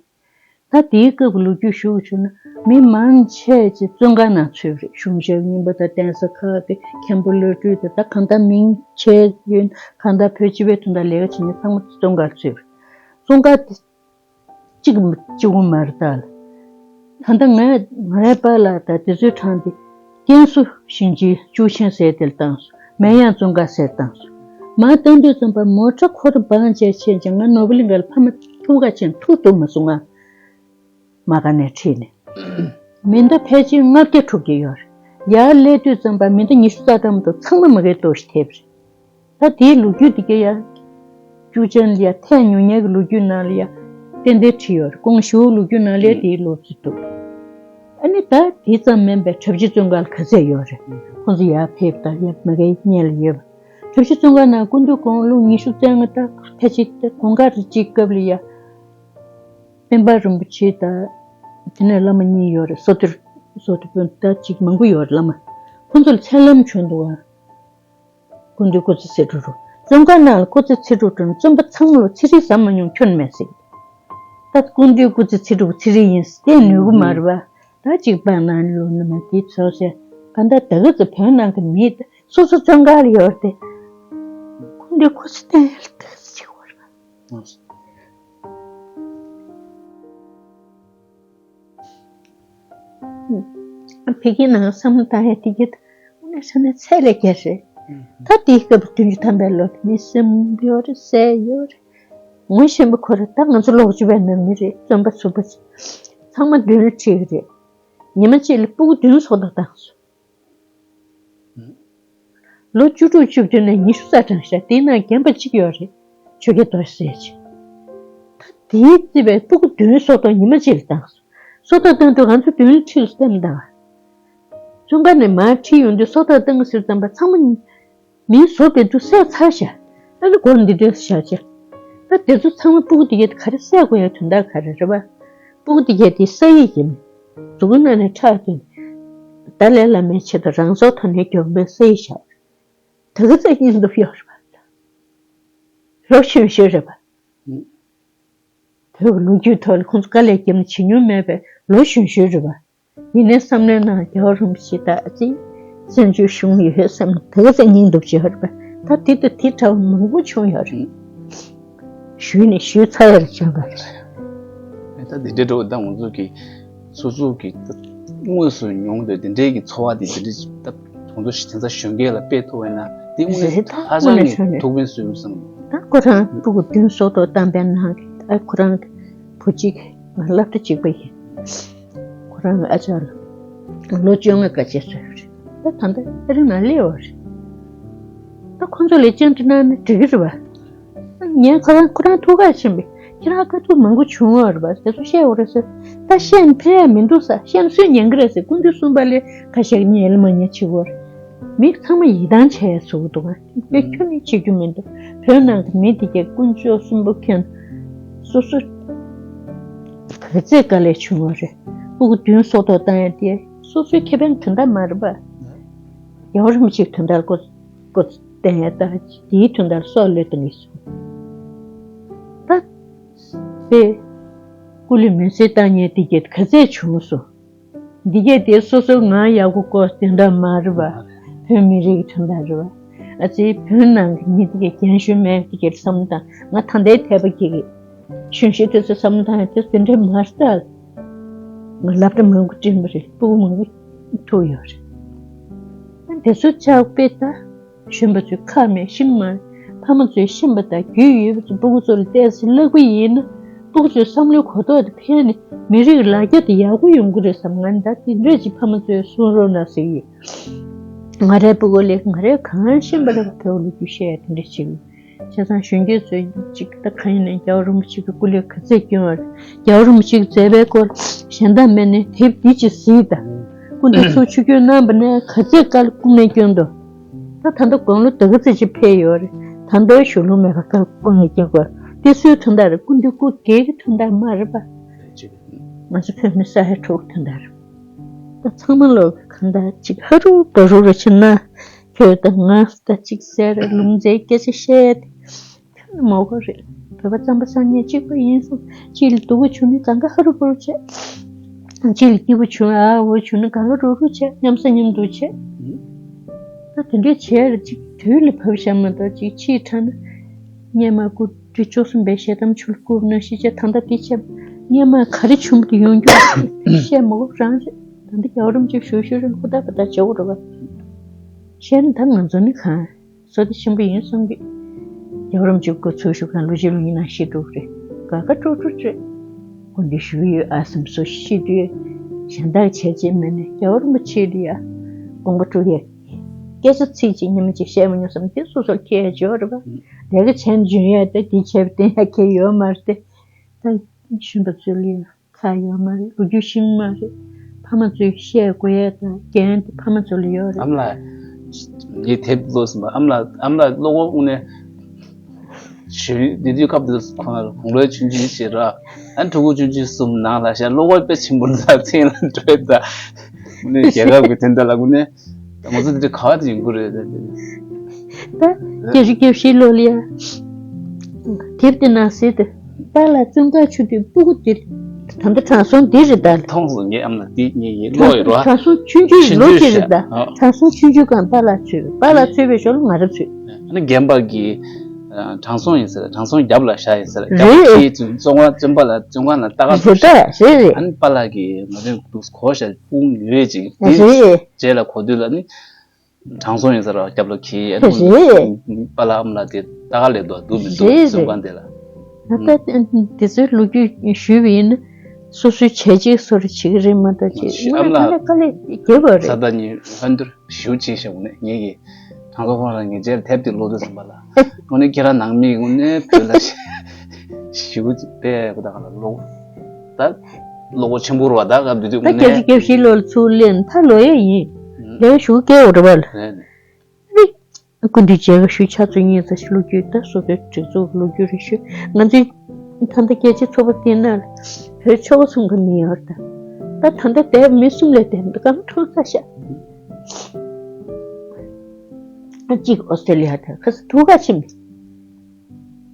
ད་དེའི་སྐབས་ཀྱི་ལོ་རྒྱུས་ཞུ་དགོས་བྱུང་ན་མི་མང་ཆེ་ཅིག་བཙོན་ཁང་ནང་ཚུད་པ་རེད། གཞུང་ཞབས་རྙིང་པ་དང་གདན་ས་ཁག་གི་མཁན་པོ་བླ་སྤྲུལ་དང་ད་གང་ལྟར་མིང་ཆེ་ཡོད་ན་གང་ལྟར་བོད་སྤྱི་པའི་དོན་དག་ལས་ཀ་བྱེད་མཁན་ཚང་མ་བཙོན་ཁང་ཚུད་པ་རེད། བཙོན་ཁང་དེ་གཅིག་གཅིག་པོ་མ་རེད་ད། ད་ལྟ་ང་ང་རའི་པཱ་ལགས་དང་དེ་ཚོའི་གྲངས་དེ་ཀན་སུའུ་ཞིང་ཆེན་ཅུའུ་ཆེན་ཟེར་དེ་ལ་བཏང་སོང་། མེན་ཡང་བཙོན་ཁང་ཟེར་བཏང་སོང་། མར་བཏང་དུས་ཙམ་པ་མོ་ཊ་ཁོ་རང་སྦང་བྱས་ཕྱིན་ཅིང་ང་ནོར་བུ་གླིང་ག་ལ་ཕ་མ་ཐུག་ག་ཕྱིན་ཐུག་ཐུབ་མ་སོང་ང་། མ་ག་ནས་ཁྲིད་ནས། མེ་མདའ་ཕལ་ཆེར་ལྔ་བརྒྱ་དྲུག་བརྒྱ་ཡོད་རེད། ཡར་སླེབས་དུས་ཙམ་པ་མེ་མདའ་ཉི་ཤུ་རྩ་གྲངས་མ་གཏོགས་ཚང་མ་མ་གིའི་ལྟོ་ཞིག་ཐེབས་རེད། ད་དེའི་ལོ་རྒྱུས་དེ་ག་ཡ། ཅུའུ་ཆེན་ལ་ཡ་ཐལ་ཉུང་ཉུང་གི་ལོ་རྒྱུས་ནང་ལ་ཡ། ཏན་ཏན་བྲིས་ཡོད་རེད། ཀོང་ཞའོ་ལོ་རྒྱུས་ནང་ལ་ཡ་དེའི་ལོ་རྒྱུས་འདུག་ཨ་ནི་ད་དེ་ཙམ་མིན་པའི་གྲྭ་བཞི་བཙོན་ཁང་ལ་ག་ཚད་ཡོད་རེད། ཁོང་ཚོ་ཡར་ཕེབས་དང་ཡ་མ་གའི་སྔོན་ལ་ཡོད་པ། གྲྭ་བཞི་བཙོན་ཁང་ནང་སྐུ་མདུན་དགུང་ལོ་ཉི་ཤུ་རྩ་ལྔ་ད་ཕལ་ཆེར་ད་དགུང་ཁ་རེ་གཅིག་སྐབས་ལ་ཡ། སྤེན་པ་རིན་པོ་ཆེ་དང་། དེ་ནས་བླ་མ་གཉིས་ཡོད་རེད། བསོད་བདེ། བསོད་བདེ་དཔོན་ད་ཅིག་མང་པོ་ཡོད་རེད་བླ་མ། ཁོང་ཚོ་ལ་མཚན་ལམ་བྱོན་འདུག་ཨ། སྐུ་མདུན་སྐུ་ཚེ་ཚེ་སྒྲུབ་རུ། བཙོན་ཁང་ནང་ལ་སྐུ་ཚེ་ཚེ་སྒྲུབ་འགྲོ་ན་བཙོན་པ་ཚང་མ་ལ་ཚེ་རིལ་ཟ་མ་མྱོང་ཁྱོན་མེད་ཟེར། ད་སྐུ་མདུན་སྐུ་ཚེ་ཚེ་སྒྲུབ་ཚེ་རིལ་ཡིན་ཟེར་ཏེ་ནུས་གི་མ་རེད་བ། ད་ཅིག་པ་ན་ལོ་ན་མ་དེ་ཚོ་ཟེར། ག་འདྲ་ད་ག་ཚོད་བོད་ནང་གི་མི་སོ་སོ་བཙོན་ཁང་ལ་ཡོད་དེ། སྐུ་མདུན་སྐུ་ཚེ་བརྟན་ལ་ད་ཅིག་བར་བ། ཕ་གི་ནང་བསམ་བློ་བཏང་ཡ་དེ་གི་དངོས་གནས་བྱས་ན་ཚད་ལས་བརྒལ་རེད། ད་དེའི་སྐབས་བདུན་ཅུ་ཐམ་པའི་ལོ་དེ་མི་སེམས་ཡོད་རེད་ཟས་ཡོད་རེད། ངོ་ཤེས་པ་ཁོ་རེ་ད་ང་ཚོ་ལོ་བཅུ་པའི་ནང་མི་རེད། བཙོན་པ་ཚུགས་པ་ཚང་མ་མདུན་ལ་ཁྲིད་གི་རེད། ཉི་མ་གཅིག་ལ་སྤུ་གུ་བདུན་སོ་ཐར་བཏང་སོང་། ལོ་བཅུ་དྲུག་བཅུ་བདུན་ནས་ཉི་ཤུ་རྩ་གྲངས་བཞག་དེའི་ནང་རྒན་པ་གཅིག་ཡོད་རེད། ཆོས་རྒྱལ་རྡོ་རྗེ་ཟེར་ཅིག་ད་དེའི་རྩིས་པའི་སྤུ་གུ་བདུན་སོ་ཐར་ཉི་མ་གཅིག་ལ་བཏང་སོང་། སོ་ཐར་བཏང་དུས་ང་ཚོ་མདུན་ལ་ཁྲིད་ལ་སྟེམ་བཏང་། བཙོན་ཁང་ནས་མར་ཁྲིད་ཡོང་དུས་སོ་ཐར་བཏང་གི་ཟེར་ཙམ་པ་ཚང་མ་མིའི་བཟོ་དེ་ཚོ་བསད་ཚར་ཤག་ཨ་ནི་སྒོར་འདི་འདྲས་བཞག་ཅིག་ད་དེ་ཚོ་ཚང་མ་སྤུ་གུ་དེ་གས་དེ་ག་རེ་བསད་དགོས་ཡ་དོན་དག་ག་རེ་རེད་བ། སྤུ་གུ་དེ་གས་དེ་ས་ཡིག་ཡིན། གཟུགས་པོ་ནང་ནས་ཁྲག་ཐོན། ཏཱ་ལའི་བླ་མའི་ཆེད་དུ་རང་སྲོག་ཐོག་ནས་གྱོང་པའི་ས་ཡིག་བཞག་ད་ག་ཚོད་སྙིང་སྟོབས་ཡོད་རེད་བ། ལོ་གཞོན་ཤོས་རེད་བ། བོད་ཀྱི་ལོ་རྒྱུས་ཐོག་ལ་ཁོང་ཚོ་དཀའ་ལས་བརྒྱབ་ནས་བྱེད་མྱོང་མེད་པའི་ལོ་གཞོན་གཞོན་རེད་པ། ཡིན་ནའི་བསམ་བློའི་ནང་རྒྱལ་བ་རིན་པོ་ཆེ་དང་ཅིག་བཙན་བྱོལ་གཞུང་ཡོད་བསམ་ནས་དེ་ག་ཚད་སྙིང་སྟོབས་ཆེ་བ་རེད་པ། ད་དེ་དང་དེ་འདྲ་བ་མང་པོ་བྱུང་ཡོད་རེད། ཞུས་ནས་ཞུས་ཚར་ཡ་ལ་བྱུང་བ་རེད། ད་དེ་འདྲའི་འགྲོ་ད་ང་ཚོ་གི་སོ་སོ་གི་དངོས་སུ་མྱོང་དུས་དེ་འདྲའི་གི་ཚོར་བ་དེ་དེ་འདྲའི་ད་ང་ཚོ་དེང་སང་གཞོན་སྐྱེས་ལ་སྤེལ་ཐུབ་པ་ཡིན་ན་དེ་དངོས་གནས་རེད། ད་ཧ་ཅང་གི་དངོས་གནས་ཐུགས་ཕན་གསོས་པ་བསམ། ད་ཁོ་རང་སྤུ་གུ་བདུན་སྲོག་ཐོག་བཏང་པའི་ནང་གི་ཨ་ཁོ་རང་གི་བུ་གཅིག་ང་སློབ་གྲྭ་གཅིག་པ་ཡིན། ཁོ་རང་གི་ཨ་ཅག་ལ་ལོ་བཅོ་ལྔ་དཀའ་སྤྱད་བཟོས་པ་རེད། ད་ད་ལྟ་ཨ་རི་ནང་སླེབས་པ་རེད། ད་ཁོ་ཚོ་ལ་བཅར་འདྲི་གནང་ན་འགྲིག་གི་རེད་པ། ངས་ཁོ་རང་ཁོ་རང་ཐུགས་ཁག་ཆེན་པོས་ཁྱེད་རང་དཀའ་སྡུག་མང་པོ་བྱུང་བ་རེད་པ། དེ་ཚོ་བཤད་དགོས་རེད་ཟེར། ད་བཤད་ན་ཕན་ཡ་མི་འདུག་ས། བཤད་ན་སུས་ཉན་གི་རེད་ཟེར། སྐུ་མདུན་གསུངས་པ་ལས་ཁ་ཤས་ཉན་ལ་མ་ཉན་བྱེད་དགོས་རེད། མི་ཚང་མ་ཡིད་ཐང་ཆད་ཡ་བཟོ་གི་འདུག་ག་དེ་ཁྱོན་ནས་བྱེད་རྒྱུ་མི་འདུག་བོད་ནང་གི་མི་དེ་གས་དཀོན་མཆོག་གསུམ་པོ་མཁྱེན། སོ་སོ་ག་ཚད་དཀའ་ལས་བྱུང་བ་རེད། སྤུ་གུ་བདུན་སྲོག་ཐོག་བཏང་ཡ་དེ་སོ་སོའི་ཁེ་ཕན་དོན་དག་མ་རེད་པ། རྒྱལ་བ་རིན་པོ་ཆེའི་དོན་དག་སྐོར་སྐོར་བསྟན་ཡ་ད་དེའི་དོན་དག་སྲོག་བློས་གཏོང་གི་སོང་། ད་དེ་སྐུ་ལུས་མེར་སྲེག་བཏང་མཁན་དེ་གས་ག་ཚད་བྱུང་སོང་། འདི་གས་དེ་སོ་སོ་ང་ཡག་པོ་སྐོར་དེ་འདྲ་མ་རེད་པ། བོད་མི་རིགས་ཀྱི་དོན་དག་རེད་པ། ཨ་ཙི་བོད་ནང་གི་མི་དེ་གས་རྒན་གཞོན་མེད་དེ་གས་བསམ་བློ་བཏང་། ང་ད་ལྟའི་དད་པ་སྐྱེ་གི། གཞོན་གཞོན་དེ་ཚོ་བསམ་བློ་བཏང་ཡ་དེ་དེ་འདྲ་མ་རེད་ད། ང་སློབ་གྲྭ་མང་པོ་སྤྲིན་པ་རེད། སྤུ་གུ་མང་པོ་ཐུག་ཡོད་རེད། དེ་ཚོ་ཆགས་པས་ད། གཞོན་པ་ཚོས་ཁ་མེད་ཤིང་མ། ཕ་མ་ཚོས་ཤེས་པ་དང་རྒྱུས་ཡོད་པ་ཚོས་སྤུ་གུ་ཚོ་ལ་བལྟས་ཚེ་ལྷག་པ་ཡིན་ན། སྤུ་གུ་ཚོའི་བསམ་བློའི་གོ་རྟོགས་དེ་འཕེལ་ནས་མི་རིགས་ལ་རྒྱ་དེ་ཡག་པོ་ཡོང་གི་རེད་བསམ། ང་ནི་ད་དེ་འདྲས་ཅིག་ཕ་མ་ཚོས་གསུང་རོགས་གནང་ཟེར་གྱི་ཡོད། ང་རའི་སྤུ་གུ་ལས་ང་རའི་གང་ཤེས་པ་ལས་བོད་ལོ་རྒྱུས་བཤད་ཡ་དེ་འདྲས་བྱེད་ཀྱི་ཡོད། བྱས་ཙང་གཞོན་སྐྱེས་ཚོས་ཅིག་ད་གང་ཡིན་ནའི་རྒྱལ་བ་རིན་པོ་ཆེ་གི་སྐུ་ལས་ག་ཚད་བསྐྱོན་པ་རེད། རྒྱལ་བ་རིན་པོ་ཆེ་གི་མཛད་པའི་སྐོར་གཞན་དག་མེད་ནའི་དེབ་འདི་ཅིག་གཟིགས་དང་། སྐུ་མདུན་ཚོགས་ཆོས་བསྐྱོན་གནང་བ་ནས་ག་ཚད་དཀའ་ལས་ཁག་ནས་བསྐྱོན་འདུག་ད་ད་ལྟ་དགུང་ལོ་ད་ག་ཚོད་ཅིག་འཕེལ་ཡོད་རེད། ད་ལྟའི་གཞུང་ལུགས་མེད་པ་དཀའ་ལས་ཁག་ནས་བསྐྱོན་དགོས་རེད། དེ་སུའི་དོན་དག་རེད། སྐུ་མདུན་སྐུ་སྒེར་གྱི་དོན་དག་མ་རེད་པ། ང་ཚོ་བོད་མི་ས་ཡ་དྲུག་དོན་དག་རེད། ད་ཚང་མ་ལོག་གང་ལྟར་ཅིག་ཧ་རུ་བ་རུ་རུ་བྱེད་ན། ཁྱོད་དང་ང་ད་ཅིག་ཟེར་ལུང་འདྲེན་སྐད་ཆ་བཤད་ཡ་དེ་ཁྱོན་ནས་མ་དགོས་རེད། བོད་པ་རྩམ་པ་ཟ་མཁན་གཅིག་པ་ཡིན་སོང་། གཅིག་ལ་སྡུག་པོ་བྱུང་ན་གང་ག་ཧ་རུ་བ་རུ་བྱེད། གཅིག་ལ་སྐྱིད་པོ་བྱུང་ཨ་འོ་བྱུང་ན་གང་ག་རུ་རུ་བྱེད། མཉམ་ཟ་མཉམ་འདུག་བྱེད། ད་དེ་འདྲས་བྱས་རེད། ཅིག་དུས་ལ་བབས་བཞག་མ་གཏོགས་ཅིག་ཕྱིས་དྲན་ན། སྔོན་མ་སྐུ་དྲིན་བཅུ་གསུམ་པའི་ཞལ་གདམས་ཆོས་ལ་བསྐུར་ན་ཤེས་བྱ་ད་ལྟ་དེ་བྱས། སྔོན་མ་ག་རེ་བྱུང་བ་དེ་ཡོང་རྒྱུ་བཤད་མ་དགོས་རང་རེད། ད་ལྟ་རྒྱལ་བ་རིན་པོ་ཆེ་ཞུ་ཞུ་རེད། ཧུར་ཐག་ཧུར་ཐག་བྱེད་དགོས་རེད་པ། བྱས་ན་ད་ང་ཚོ་ནི་གང་བསོད་བདེ་ཆེན་པོ་ཡིན་བསམ་གི། རྒྱལ་བ་རིན་པོ་ཆེ་སྐུ་འཚོ་བཞུགས་ཁང་ལོ་བཞི་ལོ་ཉི་ཤུ་ནང་བཞུགས་འགྲོ་གི་རེད། དགའ་དགའ་སྤྲོ་སྤྲོ་རེད། སྐུ་མདུན་བཞུགས་ཡོད་ཨ་བསམ་སོ་ཤི་དུས་གཞན་དག་བྱས་རྗེས་མེད་ནས་རྒྱལ་བ་རིན་པོ་ཆེ་ལ་ཡ་དགོངས་པ་སྤྲོ་ཡ། སྐད་ཆ་ཚིག་གཅིག་ཉི་མ་གཅིག་བཤད་མ་མྱོང་བསམ་དེ་སོ་སོར་སྐྱེ་ཡ་ཅིག་ཡོད་རེད་པ། ལས་ཀ་བྱས་ན་འཇོན་ཡ་དེ་དེ་བྱས་པ་བསྟན་ཡ་གལ་ཡོད་མ་རེད་དེ། ད་གཞོན་པ་ཚོ་ལ་ཡ་ཁག་ཡོད་མ་རེད། ལོ་རྒྱུས་ཤེས་མ་རེད། ཕ་མ་ཚོས་བཤད་དགོས་ཡ་དང་འགན་དེ་ཕ་མ་ཚོ་ལ་ཡོད་རེད། ཨ་མ་ལགས། ངས་དེབ་ཀློག་ཟིན་པ། ཨ་མ་ལགས་ཨ་མ་ལགས་ཀློག་གོ་དངོས་གནས། གཞོན་དེ་དུས་སྐབས་དེ་ཁོང་ལ་དགུང་ལོའི་ཆུང་ཆུང་ཞིག་ར། ཨ་ཕྲུ་གུ་ཆུང་ཆུང་གསུམ་ནང་ལ་བཞག་ཀློག་པ་དཔེ་ཆེན་པོ་ལ་མཚན་ལ་འགྲོ་ཡ་ད། དངོས་གནས་རྒྱལ་ཁབ་ཀྱི་དོན་དག་ལ་དངོས་གནས། ད་ང་ཚོ་འདི་འདྲ་ག་བ་དེ་ཡོང་གི་རེད་ད། ད་བརྒྱད་ཅུ་གྱ་བཞི་ལོ་ལ་ཡ། དེབ་དེ་ནང་གཟིགས་ཏེ། པཱ་ལགས་བཙོན་ཁང་ཆུང་དུས་སྤུ་གུ་དེ། ད་ལྟ་དྲང་སྲོང་འདི་རེད་ད། མཐོང་སོང་། ངས་ཨ་མ་ལགས་འདི་ངས་ཡིན་ཀློག་ཡོད་རོ། དྲང་སྲོང་ཆུང་ཆུང་ལོ་དེ་རེད་ད། ཨ། དྲང་སྲོང་ཆུང་ཆུང་སྒང་པཱ་ལགས་ཚུད། པཱ་ལགས་ཚུད་པའི་ཞོར་ལ་ང་རང་ཚུད། ཨ་ནི་རྒན་པ་གིས་ཨ་དྲང་སྲོང་ཡིན་ཟེར། དྲང་སྲོང་རྒྱབ་ལ་བཞག་ཡིན་ཟེར། རྒྱབ་ལ་རེད། ཁྱེད་ཚོ་བཙོན་ཁང་བཙོན་པ་ལ་བཙོན་ཁང་ལ་ལྟ་ག་རེད་ད། རེད་རེད། ཨ་ནི་པཱ་ལགས་ཀྱིས་ང་ཚོ་འདུག་གོ་བཞག་སྤུ་གུ་ཡོད་ཅིག་དེ་རེད། རྗེས་ལ་གོ་དུས་ལ་ནི། དྲང་སྲོང་ཡིན་ཟེར་བ་རྒྱབ་ལ་ཁྱེར་ཡ། རེད། པཱ་ལགས་ཨ་མ་ལགས་དེ་ལྟ་ག་ལས་འདུག་འདུག་མི་འདུག་རེད་བཙོན་ཁང་དེ་ལ། ད་ལྟ་དེ་ཚོའི་ལོ་རྒྱུས་ཞུས་པ་ཡིན་ན་སོ་སོའི་བྱས་རྗེས་སོར་བྱེད་ཀྱི་རེད་མ་གཏོགས་ཅིག་ཨ་མ་ལགས་དཀའ་ལས་བརྒྱབ་པ་རེད། ས་ད་ཉིན་ལྷན་དུ་ཞུ་ཅིག་བྱས་ངས་ཀྱི་དྲང་སྲོང་ཁོང་རང་ངེད་ཅག་ལ་དེབ་དེ་ཀློག་དུས་ཙམ་པ་ལ་དངོས་གནས་ཁྱེད་རང་ནང་མི་དངོས་གནས་བོད་ལ་ཞེ་པོ་ཅིག་དཔེ་ཁོ་ད་ག་ལ་ཀློག་ད་ཀློག་གོ་ཆེན་པོ་རེད་བ། ད་སྐབས་དེ་དུས་ད་དངོས་གནས་བརྒྱད་ཅུ་གྱ་བཞི་ལོར་ཚུར་སླེབས་ད་ལོ་ཡ་ཡིན། ལས་ཞུ་སྐལ་བ་རེད་བ། རེད། ཨ་ནི། སྐུ་མདུན་མཇལ་ཁ་ཞུས། ཕྱག་ཚོད་གཉིས་ཙམ་ཞིག་ལོ་རྒྱུས་ད་སོ་སོའི་སྒྲིག་འཛུགས་ལོ་རྒྱུས་རེ་ཞུས། ང་ཚོའི་ད་ལྟ་རྒྱལ་སྤྱིའི་ཚོགས་པ་དེ་ན་བོད་ཆོལ་ཁ་གསུམ་གྱི་མི་ཡོད་རེད་ད། ད་ད་ལྟ་དེབ་མི་གསུམ་ལས་དེབ་འདི་གང་འཁྲུག་ས་ཤག་ཨ་གཅིག་ཨོ་སི་ཏྲེ་ལི་ཡ་དང་ཁ་ས་ཐུག་ག་ཕྱིན་མི།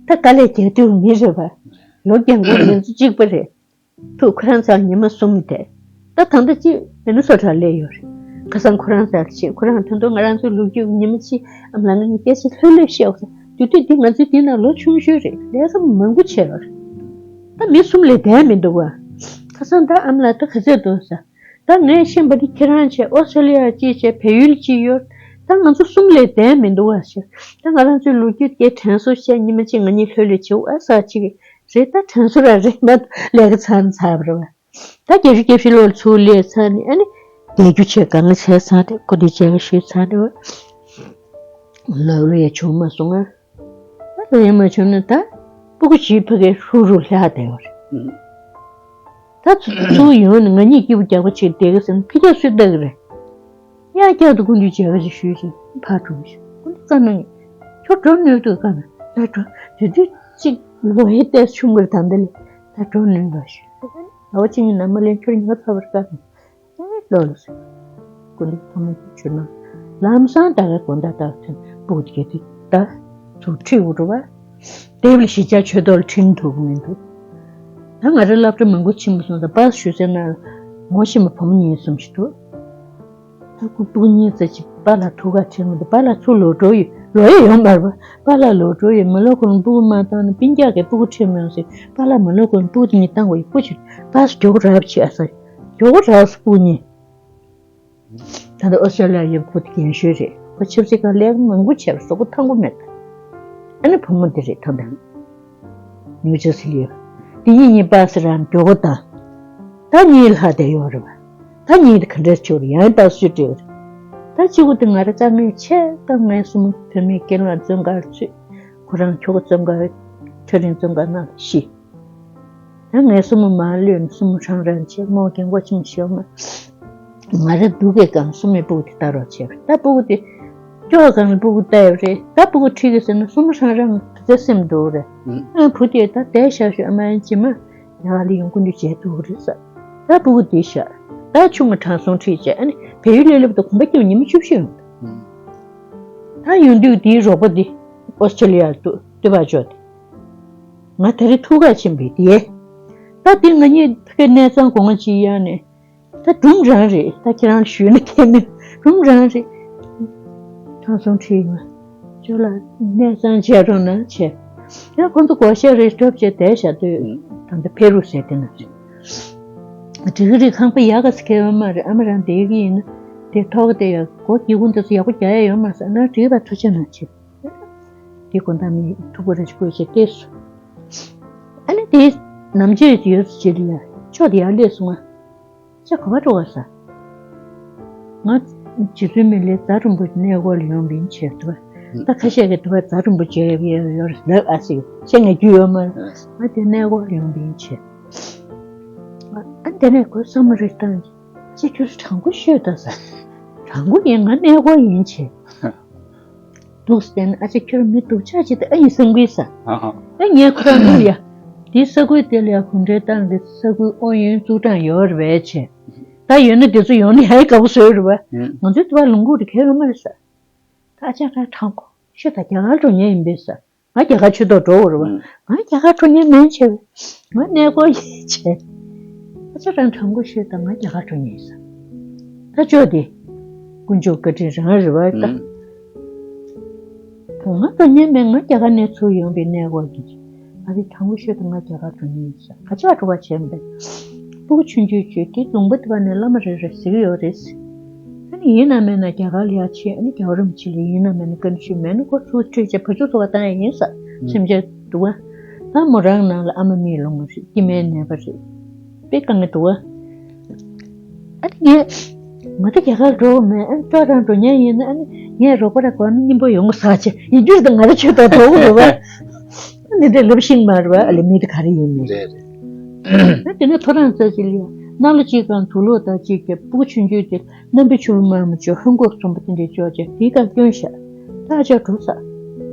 ད་དཀའ་ལས་རྒྱག་དུས་མི་རེད་པ། ལོ་རྒན་འཁོགས་ང་ཚོ་གཅིག་པ་རེད། ཐུག་ཁོ་རང་ཚོ་ཉི་མ་གསུམ་བསྡད། ད་ད་ལྟ་ཅིག་མི་ནི་སོ་ཊར་སླེབས་ཡོད་རེད། ཁ་སང་ཁོ་རང་ཚོ་ཆེ་ཁོ་རང་ད་དུང་ང་རང་ཚོའི་ལོ་རྒྱུས་ཉི་མ་གཅིག་ཨ་མ་ལགས་ང་གཉིས་སྐད་ཆ་ལྷོད་ལྷོད་བཤད་འོ་ས་དུས་དུས་འདི་ང་ཚོའི་འདི་ན་ལོ་ཆུང་ཤོས་རེད། ལས་ཀ་མང་པོ་བྱས་པ་རེད། ད་མི་གསུམ་ལས་བསྡད་མི་འདུག་བ། ཁ་སང་ད་ཨ་མ་ལགས་ད་ག་ཚོད་འདུག་ས། ད་ངས་ཤེས་པ་འདི་ཁྱེད་རང་བྱས་ཨོ་སི་ཀྲོ་ལི་ཡ་གཅིག་བྱས་བལ་ཡུལ་གཅིག་ཡོད། ད་ང་ཚོ་གསུམ་ལས་བསྡད་མི་འདུག་བ་ཞེས། ད་ང་རང་ཚོའི་ལོ་རྒྱུས་སྐད་དྲན་གསོ་བྱས་ཉི་མ་གཅིག་ང་གཉིས་ལྷོད་ལྷོད་བྱེད་འོ་ས་གཅིག་རེད། ད་དྲན་གསོ་ར་རེད་མ་གཏོགས་ལས་ཀ་ཚར་ན་ཚར་བ་རེད་བ། ད་རྒྱལ་སྤྱི་སྐྱབས་ཞུ་ལོར་ཚུར་སླེབས་ཚར་ནས་ཨ་ནི་བསྡད་རྒྱུ་བྱས་གང་ག་བྱས་ཚར་ནས་ཁོ་འདི་བྱས་ག་ཞུས་ཚར་ནས་བ། ལབ་རེ་ཡ་བྱུང་མ་སོང་ང་། ད་ལོ་ཡན་མ་བྱུང་ན་ད་སྤུ་གུ་བྱིས་ཕ་གིར་ཧྲུག་ཧྲུག་ལྷག་བསྡད་ཡོད་རེད། ད་ཚུར་ཚུར་ཡོང་ནས་ང་གཉིས་སྐྱིད་པོ་རྒྱག་པ་ཅིག་བསྡད་གི་ཟེར་ན་ཕི་ཏོག་སུས་ལྟ་གི་རེད། ཡ་རྒྱག་ཏུ་ཀུན་འདུས་བྱས་ག་ཅིག་ཞུས་ཤིང་ཕར་གྲོངས་ཤིང་ཀུན་འདུས་བཀའ་གནང་ངས་ཁྱོད་འགྲོ་ནུས་འདུག་བཀའ་གནང་ད་འགྲོ་དེ་དུས་གཅིག་ལོ་ཡི་ཏོག་ཆུང་གི་རེད། ད་འདི་ལས་ད་འགྲོ་ནུས་འདུག་ཞུས་ཨ་ནི་ཟླ་བ་གཅིག་གཉིས་ནང་མ་ལེན་ཁྱོད་ཉི་མ་ཚ་བར་བཀའ་གནང་། ཨེ་ལོ་ལོ་ཟེར། སྐུ་མདུན་ཐོག་མ་ཆུ་ནང་ལམ་སང་ད་ག་དགོང་དག་ད་ཐོན་སྤུ་གུ་དེ་གས་དེ་ད་ཚུར་ཁྲིད་འུ་རུ་བ། དེབ་ལ་གཞིས་ཆགས་ཆོས་ཐོག་ལ་ཁྲིད་ཐུབ་ཀྱི་མི་འདུག་ད་ང་རང་སློབ་གྲྭ་མང་པོ་ཕྱིན་པ་སོང་ཙང་པཱ་སི་ཞུ་སའི་ནང་ངོ་ཤེས་པ་བུ་མོ་གཉིས་གསུམ་ཞིག་འདུག་ད་ཁོ་སྤུ་གུ་གཉིས་ཙམ་ཅིག་པཱ་ལགས་ཐུག་ག་ཁྲིད་མི་འདུག་པཱ་ལགས་ཚུར་ལོག་འགྲོ་ཡི་ལོག་ཡ་ཡོད་མ་རེད་པ། པཱ་ལགས་ལོག་འགྲོ་ཡི་མི་ལོ་ཁོ་རང་སྤུ་གུ་མ་བཏང་ན་སྤུན་ཀྱག་གིས་སྤུ་གུ་ཁྲིད་མི་ཡོང་ཟེར། པཱ་ལགས་མི་ལོ་ཁོ་རང་སྤུ་གུ་དེ་གཉིས་བཏང་དགོས་ཡི་སྤུ་ཆུ་པཱ་སི་མགྱོགས་རབ་བྱེད་ཨ་ས། མགྱོགས་རབ་སྤུ་གུ་གཉིས། ད་ལྟ་ཨོ་སི་ཀྲོ་ལི་ཡ་ཡོད་པ་ཁོ་དེ་རྒན་ཤོས་རེད། ཁོ་ཆབ་སྲིད་ཁང་ལས་ཀ་མང་པོ་བྱས་པ་གཟུགས་པོ་ཐང་པོ་མེད་པ། ཨ་ནི་བུ་མོ་འདི་རེད་ཐང་དང་། ནིའུ་ཇར་སི་ལ་ཡོད། འདི་གཉིས་གཉིས་པཱ་སི་རང་མགྱོགས་པོ་དང་། ད་གཉིས་ལྷག་བསྡད་ཡོད་རེད་པ། ད་གཉིས་འདི་ག་འདྲས་བྱུང་རེད། ཡང་པཱ་སི་ཅིག་སྤྲད་ཡོད་རེད། ད་གཅིག་པུ་དེ་ང་རང་དཀའ་ངལ་ཆེ་ད་ངའི་སྲུ་མོ་བུད་མེད་རྒན་ལགས་བཙོན་ཁང་ཚུད། ཁོ་རང་ཁྱོ་ག་བཙོན་ཁང་ཁྲ་རིང་བཙོན་ཁང་ནང་ལ་ཤི། ད་ངའི་སྲུ་མོ་མར་གློད་ནས་སྲུ་མོ་རང་རང་བྱས་མོ་རྒན་གོག་ཆུང་ཤོས་མ། ང་རང་སྡུག་གི་སྒང་སྲུ་མོའི་སྤུ་གུ་དེ་ལྟ་རོགས་བྱས་པ་ད་སྤུ་གུ་དེ། སྐྱོ་སྒང་ལ་སྤུ་གུ་ལྟ་ཡོད་རེད། ད་སྤུ་གུ་ཁྲིད་གི་ཟེར་ན་སྲུ་མོ་རང་རང་གི་སེམས་སྡུག་རེད། ཨ་བུ་དེ་ད་བསྡད་བཞག་ཤོག་ཨ་མ་ཡང་ཇི་མ་ཡག་ལ་ཡོང་ཀུན་འདུས་བྱས་འདུག་རེད་ས། ད་སྤུ་གུ་དེ་བཞག་ད་ཆུང་ངུ་དྲང་སྲོང་ཁྲིད་བྱས་ཨ་ནི་བལ་ཡུལ་ལ་སླེབས་དུས་གོམ་པ་སྐྱོང་ཉི་མ་བཅུ་བཞི་ཡོང་། ད་ཡོང་དུས་དེའི་རོགས་པ་དེ་ཨོ་སི་ཀྲོ་ལི་ཡར་འདུག་སྟོད་པ་ཅོག་དེ། ང་དེ་རིང་ཐུག་ག་ཕྱིན་པའི་དེ། ད་དེ་ང་གཉིས་ཕ་གི་གནས་ཚང་སྒོ་ང་གཅིག་གཡར་ནས། ད་སྒྲུང་རང་རེད། ད་ཁྱེད་རང་ཞུས་ན་ཁྱད་མེད་སྒྲུང་རང་རེད། དྲང་སྲོང་ཁྲིད་ཡོང་། ཅོ་ལགས་གནས་ཚང་བྱས་རོགས་གནང་བྱས། ཡང་ཁོང་ཚོ་སྒོ་ཤག་རེ་སྒྲུབ་བྱས་བསྡད་བཞག་དུས་ད་ལྟ་ཕེ་རུ་ཟེར་དེ་ན་རེད། འགྲིག་གི་རེད། ཁང་པ་ཡག་ག་ས་ཁེལ་ཡོད་མ་རེད། ཨ་མ་རང་བསྡད་ཀྱི་ཡིན་ན་དེ་ཐོག་ག་དེ་ཡག་སྒོ་སྒེའུ་ཁུང་དེ་ཚོ་ཡག་པོ་རྒྱག་ཡ་ཡོད་མ་རེད་ཟེར་ན་འགྲིག་པ་ཐུགས་རྗེ་གནང་བྱས། དེ་དགོང་དག་མི་ཐུག་པ་རེ་བཀོད་བྱས་བལྟས་སོང་། ཨ་ནི་དེ་ནམ་རྒྱུན་ཡོད་ཚོད་ཅིག་ལ་ཡ་ཕྱོགས་དེ་ཡར་སླེབས་སོང་ང་། ཅག་ག་པར་འགྲོ་བ་ས། ང་རྗེ་བཙུན་མི་ལའི་རྫ་རིན་པོ་ཆེ་གནས་སྐོར་ལ་ཡོང་བ་ཡིན་བྱས་འདུག་པ། ད་ཁ་ཤས་ཀྱིས་འདུག་པ་རྫ་རིན་པོ་ཆེ་ཡོད་ཡོད་ལབ་ཨ་ཙི་ཁྱེད་ངས་རྒྱུས་ཡོད་མ་རེད། ང་དེ་གནས་སྐོར་ལ་ཡོང་བ་ཡིན་བྱས། ཨ་དེ་ནས་ཁོས་བསམ་བློ་རེ་བཏང་། ཅེས་ཁྱོད་དྲང་པོ་ཤོད་ད་ཟེར། དྲང་པོ་ཡིན་ང་གནས་སྐོར་ཡིན་བྱས། འདུག་སྟེ་ཨ་ཅེ་ཁྱོད་མི་སྡུག་ཅག་ཅིག་ད་ཨ་ཡིན་བསམ་གི་ས། ཨ་ངས་ཁོ་རང་འདུག་ཡ། དེའི་ས་ཁུལ་དེ་ལ་ཡ་གུང་ཁྲན་ཏང་གི་ས་ཁུལ་ཨུ་ཡོན་བཙུགས་གྲངས་ཡོད་རེད་པས་བྱས། ད་ཡོད་ན་དེ་ཚོ་ཡོང་ན་ཡ་ཡི་དགའ་པོ་བཟོས་རེད་པ། ང་ཚོའི་དུ་བ་ལུང་ཁུག་དེ་གས་ཡོད་མ་རེད་ས། ད་ཨ་ཅག་རང་དྲང་པོ་ཤོད་ད་རྒྱ་གར་འགྲོ་མཁན་ཡིན་པས་ས། ང་རྒྱ་གར་ཆུ་ཐོག་འགྲོ་བར་བ། ང་རྒྱ་གར་འགྲོ་མཁན་མིན་བྱས། ང་གནས་སྐོར་ཡིན་བྱས། ཨ་ཅག་རང་དྲང་པོ་ཤོད་དང་ང་རྒྱ་གར་འགྲོ་མཁན་ཡིན་ས། ད་ཅོག་དེ། དཀོན་མཆོག་བཀའ་དྲིན་རང་རེད་བ་ད། ང་འགྲོ་མཁན་མེད་ང་རྒྱ་གར་ནས་ཚུར་ཡོང་པའི་གནས་སྐོར་གྱི། ཨ་རི་དྲང་པོ་ཤོད་དང་ང་རྒྱ་གར་འགྲོ་མཁན་ཡིན་ས་ག་ཅག་འགྲོ་བ་བྱས་མེད། སྤུ་གུ་ཆུང་ཆུང་ཆུང་དེ་ལུང་པ་དེ་བ་ནས་བླ་མ་རེ་རེ་གཟིགས་ཡོད་རེད། ཨ་ནི་ཡིན་ན་མེད་ན་རྒྱ་གར་ལ་ཡར་ཕྱིན་ཨ་ནི་རྒྱལ་བ་རིན་པོ་ཆེ་ལ་ཡིན་ན་མེད་ན་བཀའ་འདྲི་ཞུས་མེད་ན་ཁོ་ཚུར་ཁྲིད་བྱས་བུ་ཚོ་ཚོ་བ་བཏང་ཡ་ཡིན་ས། སེམས་ཅན་འདུག་བ། ད་མོ་རང་ནང་ལ་ཨ་མ་མིག་ལོང་བ་རེད་སྐྱེ་དམན་ནད་པ་རེད། དཔེ་དཀའ་ངལ་འདུག་བ། ཨ་ནི་ངས་ང་ད་རྒྱ་གར་འགྲོ་བ་མེད་ཨ་ནི་ཅོག་རང་འགྲོ་མཁན་ཡིན་ན་ཨ་ནི་ངས་རོགས་པ་ར་གོ་ན་སྙིང་པོ་ཡོང་གི་ས་ཆེ་ཡིན་རྒྱུ་རེད་ད་ང་ད་ཆོས་ད་འགྲོ་གི་རེད་བ། འདི་འདྲའི་ལབ་ཤིང་མ་རེད་བ་ཨ་ལེ་མི་དེ་ག་རེ་ཡིན་མིན། རེད་རེད། ཨ་དེ་ནས་ཐོ་རངས་རྩ་ཆེ་ལ་ཡ་གནའ་ལོ་གཅིག་གང་དུག་ལོག་དང་གཅིག་བརྒྱབ་སྤུ་གུ་ཆུང་ཆུང་དེ་རྣམ་པའི་ཆུ་བུར་དམར་མོ་ཅོག་ཧོན་གོག་གསུམ་པོ་དེ་འདྲའི་ཅོག་ཅེ་དེའི་སྐབས་སྐྱོན་བཞག་ད་ཨ་ཅག་འགྲོ་ས།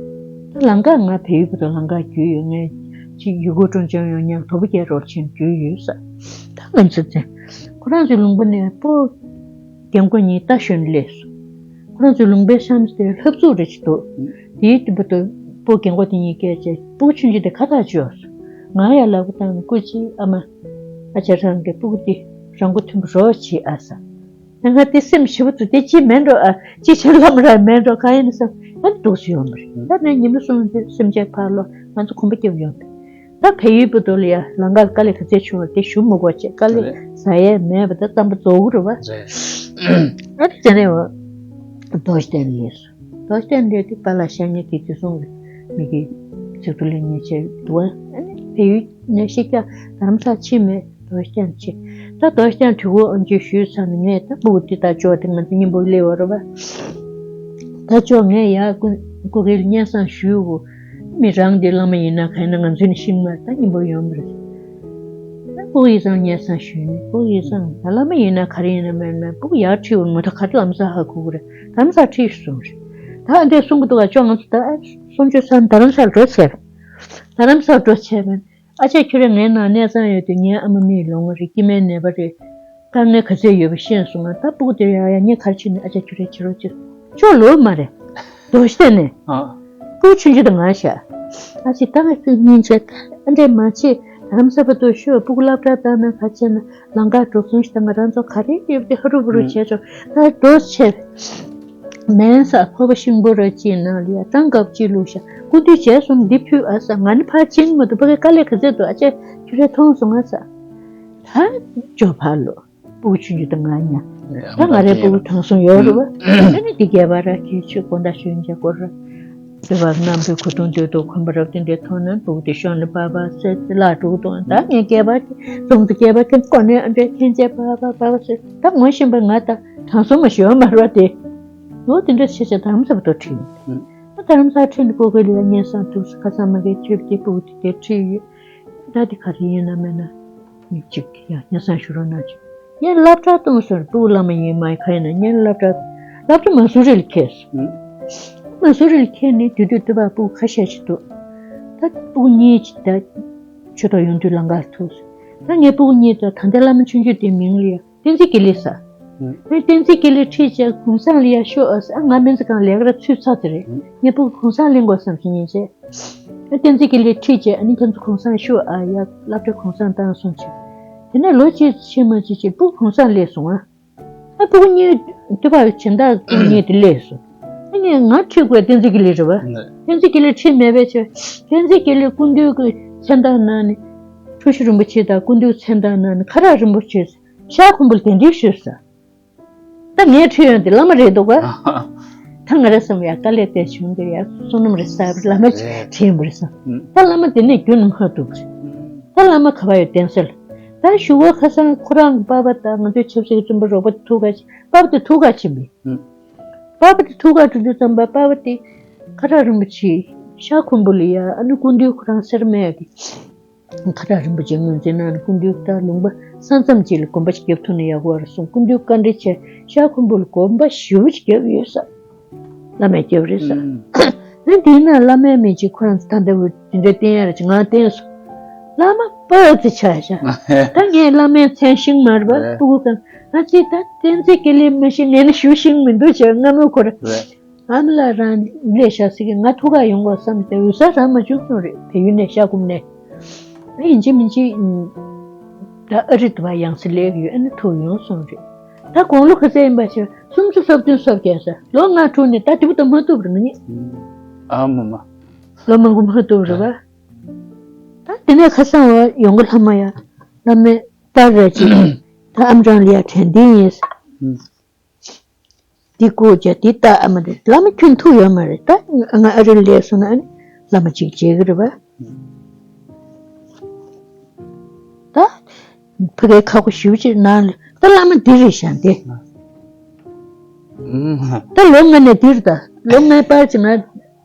ད་ལམ་ཁ་ང་བལ་ཡུལ་བར་དུ་ལམ་ཁ་བརྒྱུད་ཡོད་ངས་ཅིག་ཡུལ་སྐོར་སྤྲོ་འཆམ་ཡོང་མཉམ་དོ་པོ་རྒྱལ་རོགས་ཆེན་བརྒྱུད་ཡོད་ས། ད་ང་ཚོ་ཚེ་ཁོ་རང་ཚོའི་ལུང་པ་ནས་སྤོ་རྒན་གོག་གཉིས་རྟ་ཞོན་སླེབས་སོང་། ཁོ་རང་ཚོའི་ལུང་པའི་གཤམ་དེ་ལྷབ་ཚུགས་རེ་ཅིག་འདུག་དེའི་སྟེང་པ་དུ་སྤོ་རྒན་གོག་དེ་གཉིས་སྐད་ཅེ་སྤུ་གུ་ཆུང་ཆུང་དེ་ཁ་ཐག་ཆོད་སོང་། ང་ཡང་ལབ་གི་བཏང་ནས། སྐུ་མཁྱེན། ཨ་མ། ཨ་ཅག་རང་གི་སྤུ་གུ་དེ་རང་མགོ་ཐོན་པ་རོགས་བྱེད་ཨ་ཟེར། ང་དེ་སེམས་ཞེ་པོ་འདུག་དེ་ཅི་མེད་འགྲོ་ཨ། ཅི་བྱེད་ལམ་ར་མེད་འགྲོ། གང་ཡིན་ན་བསམ། ང་འདུག་སེ་ཡོང་བ་རེད། ད་ནས་ཉི་མ་གསུམ་དེ་སེམས་ཅན་ཕར་ལོག་ང་ཚོ་གོམ་པ་རྒྱབ་ཡོང་བས། ད་བལ་ཡུལ་བུ་དོ་ལ་ཡ་ལམ་ཁར་དཀའ་ལས་ག་ཚད་བྱུང་བ་དེ་ཞུ་མི་དགོས་བྱས། དཀའ་ལས་རེད། ཟ་ཡས་མེད་པ་ད་རྩམ་པ་རྫོགས་གི་རེད་བ། རེད། ཨ་དེ་ནས་རྡོ་རྗེ་གདན་སླེབས་སོང་། རྡོ་རྗེ་གདན་སླེབས་དུས་པཱ་ལགས་ཤ་ཉེ་དེ་དེ་སོང་གི་མི་གི་ཚིག་ཐུ་ལེན་ཉེ་ཆེ་འདུག་བ། ཨ་ནི་བལ་ཡུལ་ནས་ཤི་ཀྱང་རྡ་རམ་ས་ལ་ཕྱིན་མེད། རྡོ་རྗེ་གདན་ཕྱིན། ད་རྡོ་རྗེ་གདན་གྲོས་བསྡུར་ཨང་ཅིག་ཞུས་ཚར་ནས་ངས་ད་སྤུ་གུ་དེ་ད་ཅོག་དེ་ང་ཚོ་མཉམ་པོ་སླེབས་པ་རེད་བ། ད་ཅོག་ངས་ཡར་སྐུ་སྐུ་སྒེར་སྙན་སེང་ཞུས་གོ་མི་རང་དེ་བླ་མ་ཡིན་ན་ག་ཡིན་ན་ང་ཚོ་ནི་ཤིང་མར་ད་མཉམ་པོ་ཡོང་བ་རེད། ད་སྤུ་གུ་ཡིན་ཙང་སྙན་སེང་ཞུས་ནས། སྤུ་གུ་ཡིན་ཙང་ད་བླ་མ་ཡིན་ན་ག་རེ་ཡིན་ན་མེད་ན་སྤུ་གུ་ཡར་ཁྲིད་འོང་མ་ཐག་ག་རེ་ལམ་སང་ཧ་གོ་གི་རེད། ལམ་སང་ཁྲིད་སོང་རེད། ད་ཨ་འདྲས་གསུང་གི་འདུག་ག་ཅོག་ང་ཚོ་ད་གསུང་ཆོས་ཚར་རྡ་རམ་ས་ལ་འགྲོ་བྱས་པས། རྡ་རམ་ས་ལ་འགྲོ་བྱས་པས། ཨ་ཅག་ཁྱོད་རང་ངའི་ནང་གནས་ཚང་ཡོད་དུས་ངའི་ཨ་མ་མིག་ལོང་བ་རེད། སྐྱེ་དམན་ནད་པ་རེད། དཀའ་ངལ་ག་ཚད་ཡོད་པ་ཤེས་སོང་ང་། ད་སྤུ་གུ་དེར་ཡ་ཡ་ངས་ག་རེ་བྱས་ནས་ཨ་ཅག་ཁྱོད་རང་བྱེད་རོགས་བྱེད། ཅོག་ལོག་མ་རེད། རྡོ་རྗེ་གདན་ནས། ཨ། སྤུ་གུ་ཆུང་ཆུང་དང་ང་བཞག་ཨ་ཅེ་ད་ང་ཁྱོད་སྙིང་རྗེ། ཨ་འདྲས་མ་བྱེད། རྡ་རམ་ས་ལ་འགྲོ་ཤོག་སྤུ་གུ་སློབ་གྲྭ་བཏང་ན་ག་བྱས་ན་ལམ་ཁར་འགྲོ་སོང་ཞིག་ད་ང་རང་ཚོ་ག་རེ་ཡོད་པ་དེ་ཧ་རུ་བུ་རུ་བྱས་ཆོག་ད་འགྲོ་བྱས། མེན་ས་ཕོར་པ་ཤིང་ཕོར་ར་ཅིག་ནང་ལ་ཡ་སྤྲང་དཀར་པོ་ཅིག་བླུགས་ཤག་སྐུ་མདུན་བྱས་སོང་འདི་ཕུལ་ཨ་ཟེར། ང་ནི་ཕར་ཕྱིན་མ་ཐུབ། ཕ་གི་དཀའ་ལས་ག་ཚད་འདུག་ཨ་ཅེ་ཁྱོད་རང་མཐོང་སོང་ང་ཟེར། ད་ཇོ་ཕར་ལོག་སྤུ་གུ་ཆུང་ཆུང་དང་ང་མཉམ། ད་ང་རའི་སྤུ་གུ་དྲང་སྲོང་ཡོད་རེད་བ། ཨ་ནི་འདི་སྐྱེས་པ་ར་ཁྱེད་ཆོས་དགོང་དག་ཞོན་མཇལ་སྐོར་ར། དེ་བར་རྣམ་པའི་ཁུ་ཐུང་དོད་དོ་འཁོན་པ་རབ་དེ་འདྲའི་ཐོག་ནས་སྤུ་གུ་དེ་ཤོང་ནས་པ་པ་ཟེར་ལ་འགྲོ་གི་འདུག་ད་ངས་སྐྱེས་པ་ཙོང་ཙེ་སྐྱེས་པ་ཁྱེད་ཀོ་ནས་ཨ་འདྲས་ཁྱེད་ཅེས་པ་པ་པ་པ་ཟེར། ད་ངོ་ཤེས་པ་ང་ད་དྲང་སྲོང་མ་ཞོན་མ་རེད་བ་དེ། ལོ་དེ་འདྲ་བྱས་བྱས་རྡ་རམ་ས་ལ་འགྲོ་ཁྲིད་ཡིན། ད་རྡ་རམ་ས་ལ་ཁྲིད་ནས་སྤུ་གུ་ལ་ཡ་སྙན་སེང་ཐུག་སོང་། ཁ་སང་མ་གིའི་ཆོས་སྐྱིད་སྤུ་གུ་དེ་དེ་ཁྲིད་ཡོད། ད་དེ་ག་རེ་ཡིན་ན་མེད་ན་མི་གཅིག་ཡ་སྙན་སེང་ཞུ་རོགས་གནང་ཅིག་ངས་སློབ་གྲྭ་གཏོང་སོང་། སྤུ་གུ་བླ་མ་ཡིན་མ་ཡིན་ག་ཡིན་ན་ངས་སློབ་གྲྭ་སློབ་གྲྭ་མ་སུ་རི་ལ་ཁེལ་སོང་། མ་སུ་རི་ལ་ཁེལ་ནས་དེ་དུས་དེ་བར་སྤུ་གུ་ཁ་ཤས་ཤིག་འདུག་ད་སྤུ་གུ་གཉིས་ཅིག་ད་ཆོས་ཐོག་ཡོང་དུས་ལམ་ཁར་ཐུག་སོང་། ད་ངའི་སྤུ་གུ་གཉིས་ད་ད་ལྟའི་བླ་མ་ཆུང་ཆུང་དེའི་མིང་ལ་ཡ་བསྟན་འཛིན་དགེ་ལེགས་ཟེར། ཨ་བསྟན་འཛིན་དགེ་ལེགས་ཁྲིད་བྱས་གུང་སེང་ལ་ཡ་ཤོག་ཨ་ཟེར། ཨ་ང་སྨན་རྩིས་ཁང་ལས་ཀ་ར་ཚུད་ཚར་དེ་རེད། ངའི་སྤུ་གུ་གུང་སེང་ལེན་དགོས་བསམ་ཞིག་ཡིན་བྱས། ཨ་བསྟན་འཛིན་དགེ་ལེགས་ཁྲིད་བྱས་ཨ་ནི་ཁྱེད་ཚོ་གུང་སེང་ཤོག་ཨ་ཡ་སློབ་གྲྭ་གུང་སེང་བཏང་སོང་བྱས། དེ་ནས་ལོ་གཅིག་ཕྱིན་མ་ཕྱིན་བྱས་སྤུ་གུ་གུང་སེང་སླེབས་སོང་ཨ། ཨ་སྤུ་གུ་གཉིས་དུ་བ་སྦྱིན་བདག་སྤུ་གུ་གཉིས་དེ་སླེབས་སོང་། ཨ་ནི་ང་ཁྲིད་དགོས་བསྟན་འཛིན་དགེ་ལེགས་རེད་བ། ནས། བསྟན་འཛིན་དགེ་ལེགས་ཁྲིད་མེད་པའི་ཕྱིར་བསྟན་འཛིན་དགེ་ལེགས་སྐུ་མདུན་གྱི་མཚན་རྟགས་གནང་ནས་ཁྲུ་བཞི་རིན་པོ་ཆེ་དང་སྐུ་མདུན་མཚན་རྟགས་གནང་ནས་ཁ་རག་རིན་པོ་ཆེ་ཤར་ཁུམ་བུ་ལ་གདན་འདྲེན་ཞུས་ས། ད་ངས་ཁྲིད་ཡོང་དེ་བླ་མ་རེད་འདུག་ག་ད་ང་རེ་བསམ་ཡ་དཀའ་ལས་དེ་བྱུང་དེ་ཡ་བསོད་ནམས་རེད་ས་བླ་མ་ཁྲིད་ཡོང་བ་རེད་བསམ། ད་བླ་མ་དེ་ནས་རྒྱུན་མ་ཐུབ་རེད། ད་བླ་མ་ག་པར་ཡོད་གདན་ས་ལ། ད་ཞུ་བ་ཁ་སང་ཁོ་རང་གི་པ་ཕ་དང་ང་ཚོའི་ཆབ་སྲིད་ཀྱི་བཙུན་པ་རོགས་པ་དེ་ཐུག་ག་ཕྱིན། པ་ཕ་དེ་ཐུག་ག་ཕྱིན་པས། པ་ཕ་དེ་ཐུག་ག་འགྲོ་དུས་ཙམ་པ་པ་ཕ་དེ་ཁ་རག་རིན་པོ་ཆེ་ཤར་ཁུམ་བུ་ལ་ཡ་ཨ་ནི་སྐུ་མདུན་ཁོ་རང་སེར་སྨད་ཀྱི་ཁ་རག་རིན་པོ་ཆེ་ངོས་འཛིན་གནང་ནས་སྐུ་མདུན་ད་ལུང་པ་ས་མཚམས་གཅིག་ལ་དགོན་པ་ཞིག་རྒྱབ་ཐུབ་ན་ཡག་པོ་རེད་གསུངས། སྐུ་མདུན་བཀའ་འདྲི་བྱས་ཤར་ཁུམ་བུ་ལ་དགོན་པ་ཞེ་པོ་ཅིག་བརྒྱབ་ཡོད་ས། བླ་མས་བརྒྱབ་རེད་ས། ཨ་དེས་ན་བླ་མའི་མི་གཅིག་ཁོ་རང་ཚོ་ད་ལྟ་བུ་དེ་འདྲ་བསྟེན་ཡ་རེད་ཅེས་ང་བསྟེན་སོང་། བླ་མ་པ་ཙི་ཆ་ཤ། ད་ངས་བླ་མའི་མཚན་ཤེས་མ་རེད་པ། རེད། སྤུ་གུ་གང་ང་ཅི་ད་བསྟན་འཛིན་དགེ་ལེགས་མ་ཤེས་ངས་ནི་ཞུ་ཤེས་མི་འདུག་ཅེས་སྔ་མོ་ཁོ་ར། རེད། ཨ་མ་ལགས་རང་སླེབས་ཤག་ཟེར་གི་ང་ཐུག་ག་ཡོང་དགོས་བསམ་སྟེ་འོད་གསལ་རང་མ་བྱུང་སོང་རེད། བལ་ཡུལ་ནས་ཤར་ཁུམ་ནས། ཨ་ཡིན་གཅིག་མིན་གཅིག་ད་ཨ་རི་དུ་བ་ཡང་སེ་སླེབས་ཡོད། ཨ་ནི་ཐུག་ཡོང་སོང་རེད། ད་དགུང་ལོ་ག་ཚད་ཡིན་པ་ཞིག་སུམ་ཅུ་སོ་བདུན་སོ་བརྒྱད་ས་ལོ་ལྔ་དྲུག་ནས་ད་དེ་བུ་ད་མ་ཐུབ་རེད་ང་གཉིས། ཨ་མ་མ། ལོ་མང་པོ་མ་ཐུབ་རེད་པ། ད་དེ་ནས་ཁ་སང་བ་ཡོང་གི་ལྷ་མ་ཡ་བླ་མས་པར་ར་ཅིག་ད་ཨམ་ཅང་ལ་ཡ་དྲན་འདི་ཡིན། འདི་བཀོད་བྱ་འདི་ལྟ་ཨ་མ་རེད། བླ་མ་ཁྱོད་ཐུག་ཡོད་མ་རེད། ད་ང་ཨ་རི་སླེབས་སོང་ན་ཨ་ནི་བླ་མ་གཅིག་མཇལ་གི་རེད་པ། ད་ཕ་གའི་ཁ་སྒོ་ཞིབ་ཅིག་ནང་ལ་ད་བླ་མ་འདི་རེད་ཤག་འདི། ད་ལོ་ལྔ་ནས་འདིར་ད་ལོ་ལྔའི་བར་གྱི་ང་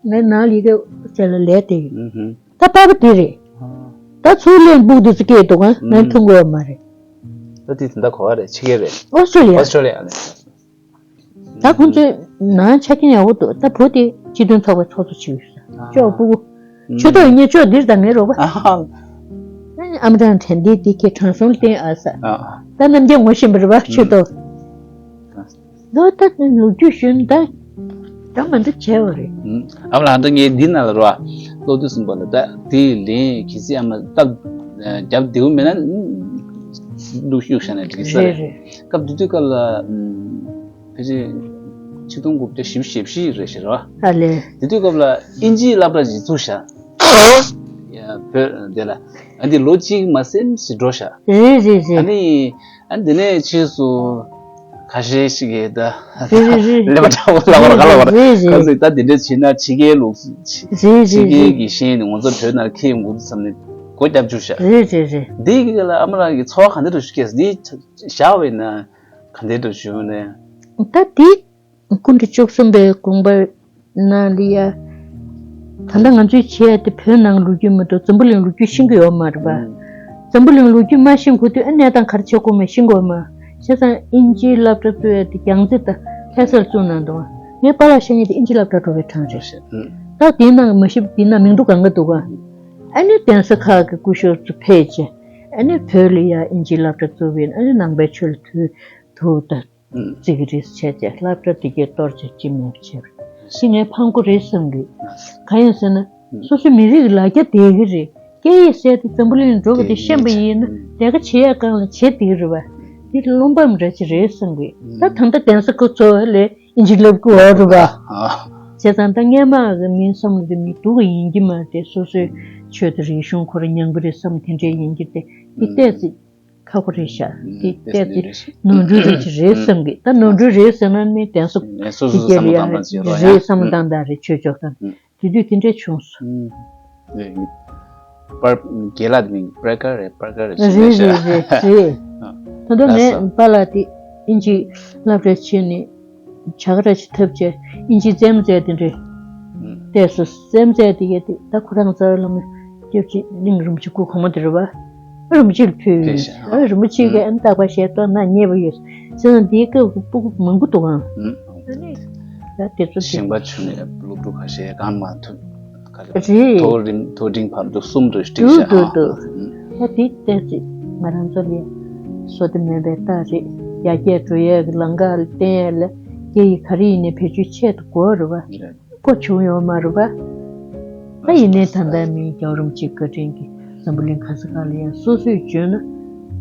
ངའི་ནང་ལ་ཡི་གེ་བྱས་ལ་ལས་དེ་ཡིན། ད་པ་ཕ་འདི་རེད། ད་ཚུར་ལེན་སྦུག་འདི་ཚོ་སྐྱེས་འདུག་ང་ངས་མཐོང་གི་ཡོད་མ་རེད། ད་དེ་དེ་འདྲ་གོ་བ་རེད། ཕྱི་རྒྱལ་རེད། ཨོ་སི་ཀྲོ་ལི་ཡ། ཨོ་སི་ཀྲོ་ལི་ཡ་ནས། ད་ཁོང་ཚོའི་ནང་ཆ་རྐྱེན་ཡག་པོ་འདུག་ད་བུ་དེ་སྤྱི་མཐུན་ཚོགས་པའི་ཚོགས་གཙོ་བྱས་ཡོད་ས། ཨ། ཅོག་སྤུ་གུ། ཨ། ཆོས་ཐོག་ཡིན་ཉེ་ཅོག་འདིར་ད་ངའི་རོགས་པ། ཨ། ཨ་མ་དང་དྲན་འདི་འདི་ཁྱེད་དྲང་སྲོང་བསྟེན་ཨ་ས། ཨ། ད་རྣམ་རྒྱལ་ངོ་ཤེས་པ་རེད་པ་ཆོས་ཐོག་ཨ། ལོ་ད་ལོ་རྒྱུས་ཞུ་ན་ད། ད་མ་འདི་བྱས་པ་རེད། ཨ་མ་ལགས། ད་ངས་འདི་ན་ལ་རོ། ཀློག་དུས་ཙམ་པ་ལ་ད་དེ་ལན་གལ་སྲིད་ཨ་མ་སྟབས་རྒྱབ་བདེ་བོ་མེད་ན་ལུག་གཡུག་བཞག་ན་འགྲིག་ས་རེད། རེད་རེད། སྐབས་དེ་དུས་སྐབས་ལ་ཕལ་ཆེར་ཆིག་སྟོང་དགུ་བརྒྱ་བཞི་བཅུ་ཞེ་བཞི་རེད་ཤག་རེད་བ། ཨ་ལས། དེ་དུས་སྐབས་ལ་ཨིན་ཇིའི་སློབ་གྲྭ་ཞིག་བཙུགས་ཤག་ཡ། བོད་དེ་ལ། ཨ་འདི་ལོ་གཅིག་མ་ཟིན་ཞིག་འགྲོ་ཤག་རེད་རེད་རེད། ཨ་ནི། ཨ་འདི་ནས་ཕྱིས་སུ་ཁ་ཤས་ཤིག་གིས་ད་རེད་རེད་རེད། ཀླད་པ་ཁྲ་བོ་ལབ་པར་ག་ལབ་པར། རེད་རེད། ག་ཚོད་ད་འདི་འདྲ་བྱས་ན་ཕྱི་རྒྱལ་ལུགས། རེད་རེད་ཕྱི་རྒྱལ་རེད། གྱི་ཤེས་ནི་ང་ཚོ་བོད་ནང་ཁྱེར་ཡོང་དགོས་བསམ་ནས་སྒོ་རྒྱབ་བཅུག་ཤག་རེད་རེད་རེད། འདི་གི་ལ་ཨ་མ་ལགས་ཀྱི་ཚོར་བ་ག་འདྲ་ཞིག་སྐྱེས། འདི་བཞག་པས་ན་ག་འདྲ་འདྲ་བྱུང་ནས། ད་འདི། སྐུ་ཕྲེང་བཅུ་གསུམ་པའི་དགོངས་པ་ནང་ལ་ཡ། ད་ལྟ་ང་ཚོས་བྱས་ཏེ་བོད་ནང་ལོ་རྒྱུས་མ་གཏོགས་འཛམ་བུ་གླིང་ལོ་རྒྱུས་ཤེས་ཀྱི་ཡོད་མ་རེད་པ། ཨང་། འཛམ་བུ་གླིང་ལོ་རྒྱུས་མ་ཤེས་གོ་དུས་ཨ་གནས་སྟངས་ག་རེ་བྱེད་དགོས་མེད་ཤེས་དགོས་མ། བྱས་ཙང་ཨིན་ཇིའི་སློབ་གྲྭ་བཙུགས་ཡ་དེ་རྒྱལ་རྩེ་དང་ལྷ་སར་བཙུགས་གནང་འདུག་ངས་པཱ་ལགས་ཤེས་མཁན་དེ་ཨིན་ཇི་སློབ་གྲྭ་འགྲོ་བའི་གྲངས་རེད། ཨང་། ད་དེའི་ནང་མ་གཞི་དེའི་ནང་མིང་ཐོ་གང་ག་འདུག་ག་ཨ་ནི་གདན་ས་ཁག་གི་སྐུ་ཞབས་ཚོ་ཕེབས་རྗེས་ཨ་ནི་བོད་ལ་ཡ་ཨིན་ཇིའི་སློབ་གྲྭ་བཙུགས་པ་ཡིན། ཨ་ནི་ནང་པའི་ཆོས་ལ་ཐུགས་ཐུགས་ད། ཨུམ། བརྩི་གི་རེད་བྱས་ཏེ་སློབ་གྲྭ་དེ་གའི་གཏོར་བཅོས་ཅི་མེད་བྱས་པ་རེད། དེ་ངས་ཕངས་པོ་རེད་བསམ་གི། གང་ཡིན་ཟེར་ན། ཨུམ། སོ་སོའི་མི་རིགས་ལ་རྒྱ་བསྡད་གི་རེད། སྐད་ཡིག་ཟེར་དེ་འཛམ་བུ་གླིང་འགྲོ་གི་དེ་ཤེས་པ་ཡིན་ན་ལས་ཀ་བྱེད་ཡ་སྒང་ལ་བྱེད་བསྡད་གི་རེད་པ། དེ་བླུན་པའམ་འདྲ་ཅིག་རེད་བསམ་གི། ད་ད་ལྟ་གདན་ས་ཁོ་ཚོ་ལས་ཨིན་ཇི་ལབ་གི་ཡོད་རེད་པ། ཨ། བྱས་ཙང་ད་སྔས་མ་གི་མིང་བསམ་བློ་དེ་མི་སྡུག་གི་ཡིན་གྱི་མ་རེད། སོ་སོའི་ཆོས་དང་རིག་གཞུང་ཁོ་རང་ཉམས་གི་རེད་བསམ་དེ་འདྲའི་ཡིན་གྱི་རེད། དེ་ཏོག་ཙམ། ཁག་པོ་རེད་ཤག་དེ་ཏོག་ཙམ་ནོར་འཁྲུལ་རེད་ཅིག་རེད་བསམ་གི། ད་ནོར་འཁྲུལ་རེད་ཟེར་ན་ནི་གདན་ས་དེ་ག་ལ་ཡ་རེད་བསམ་བཏང་སྟངས་རེད། ཆོས་ཕྱོགས་དང་དེ་དུས་དེ་འདྲས་བྱུང་སོང་། པར་རྒན་ལགས་མིང་པར་ཀར་རེད། པར་ཀར་རེད། རེད་རེད་རེད་རེད། ད་ལྟ་ངས་པཱ་ལགས་དེ་ཨིན་ཇི་སློབ་གྲྭ་ཕྱིན་ནས། བྱ་དགའ་ར་ཞིག་ཐོབ་བྱས་ཨིན་ཇིའི་རྩེད་མོ་རྩེ་དེ་འདྲས། ཨུམ། བལྟས་སོ། རྩེད་མོ་རྩེ་དེ་གས་དེ་ད་ཁོ་རང་རྩ་བའི་བླ་མ་སྐྱབས་རྗེ་གླིང་རིན་པོ་ཆེ་སྐུ་གོང་མ་དེ་རེད་པ། རིན་པོ་ཆེ་ལ་ཕུལ། ཕུལ་ཤག་ཨ་རིན་པོ་ཆེ་གིས་ཨ་ནི་རྟག་པར་ཞལ་ཏོག་ན་མཉེས་པོ་ཡོད་ཟེར་ན། འདིའི་སྐབས་ཀྱི་སྤུ་གུ་མང་པོ་འདུག་ཨང་། ཨུམ། ཨ་ནི་ད་དེ་ཚོ་དེ་ཞིང་པ་ཆུང་ནས་སློབ་ཕྲུག་ཁ་ཤས་གང་མ་ཐུབ། ག་རེ། རེད། མཐོ་རིམ་མཐོ་འབྲིང་བར་དུ་གསུམ་དུ་སྒྲིག་འདུག་བཞག་འདུག་ཨང་། འདུག་ཨུམ། ད་དེ་ཏོག་ཙམ་ང་རང་ཚོ་ལ་བཟོ་ལྟ་མེད་པའི་རྟགས་རེད། ཡར་རྒྱས་འགྲོ་ཡས་ཀྱི་ལམ་ཁ་ལ་བརྟེན་ཡས་ལ་སྐད་ཡིག་ག་རེ་ཡིན་ནའི་བེད་སྤྱོད་ཆེད་དུ་དགོས་རེད་པ། རེད། གོ་བྱུང་ཡོད་མ་རེད་པ། ད་ཡིན་ནའི་ད་ལྟ་མི་རྒྱལ་བ་རིན་པོ་ཆེའི་བཀའ་དྲིན་གྱིས་འཛམ་བུ་གླིང་ག་ས་ག་ལ་ཡང་སོ་སོས་བརྗོད་ན་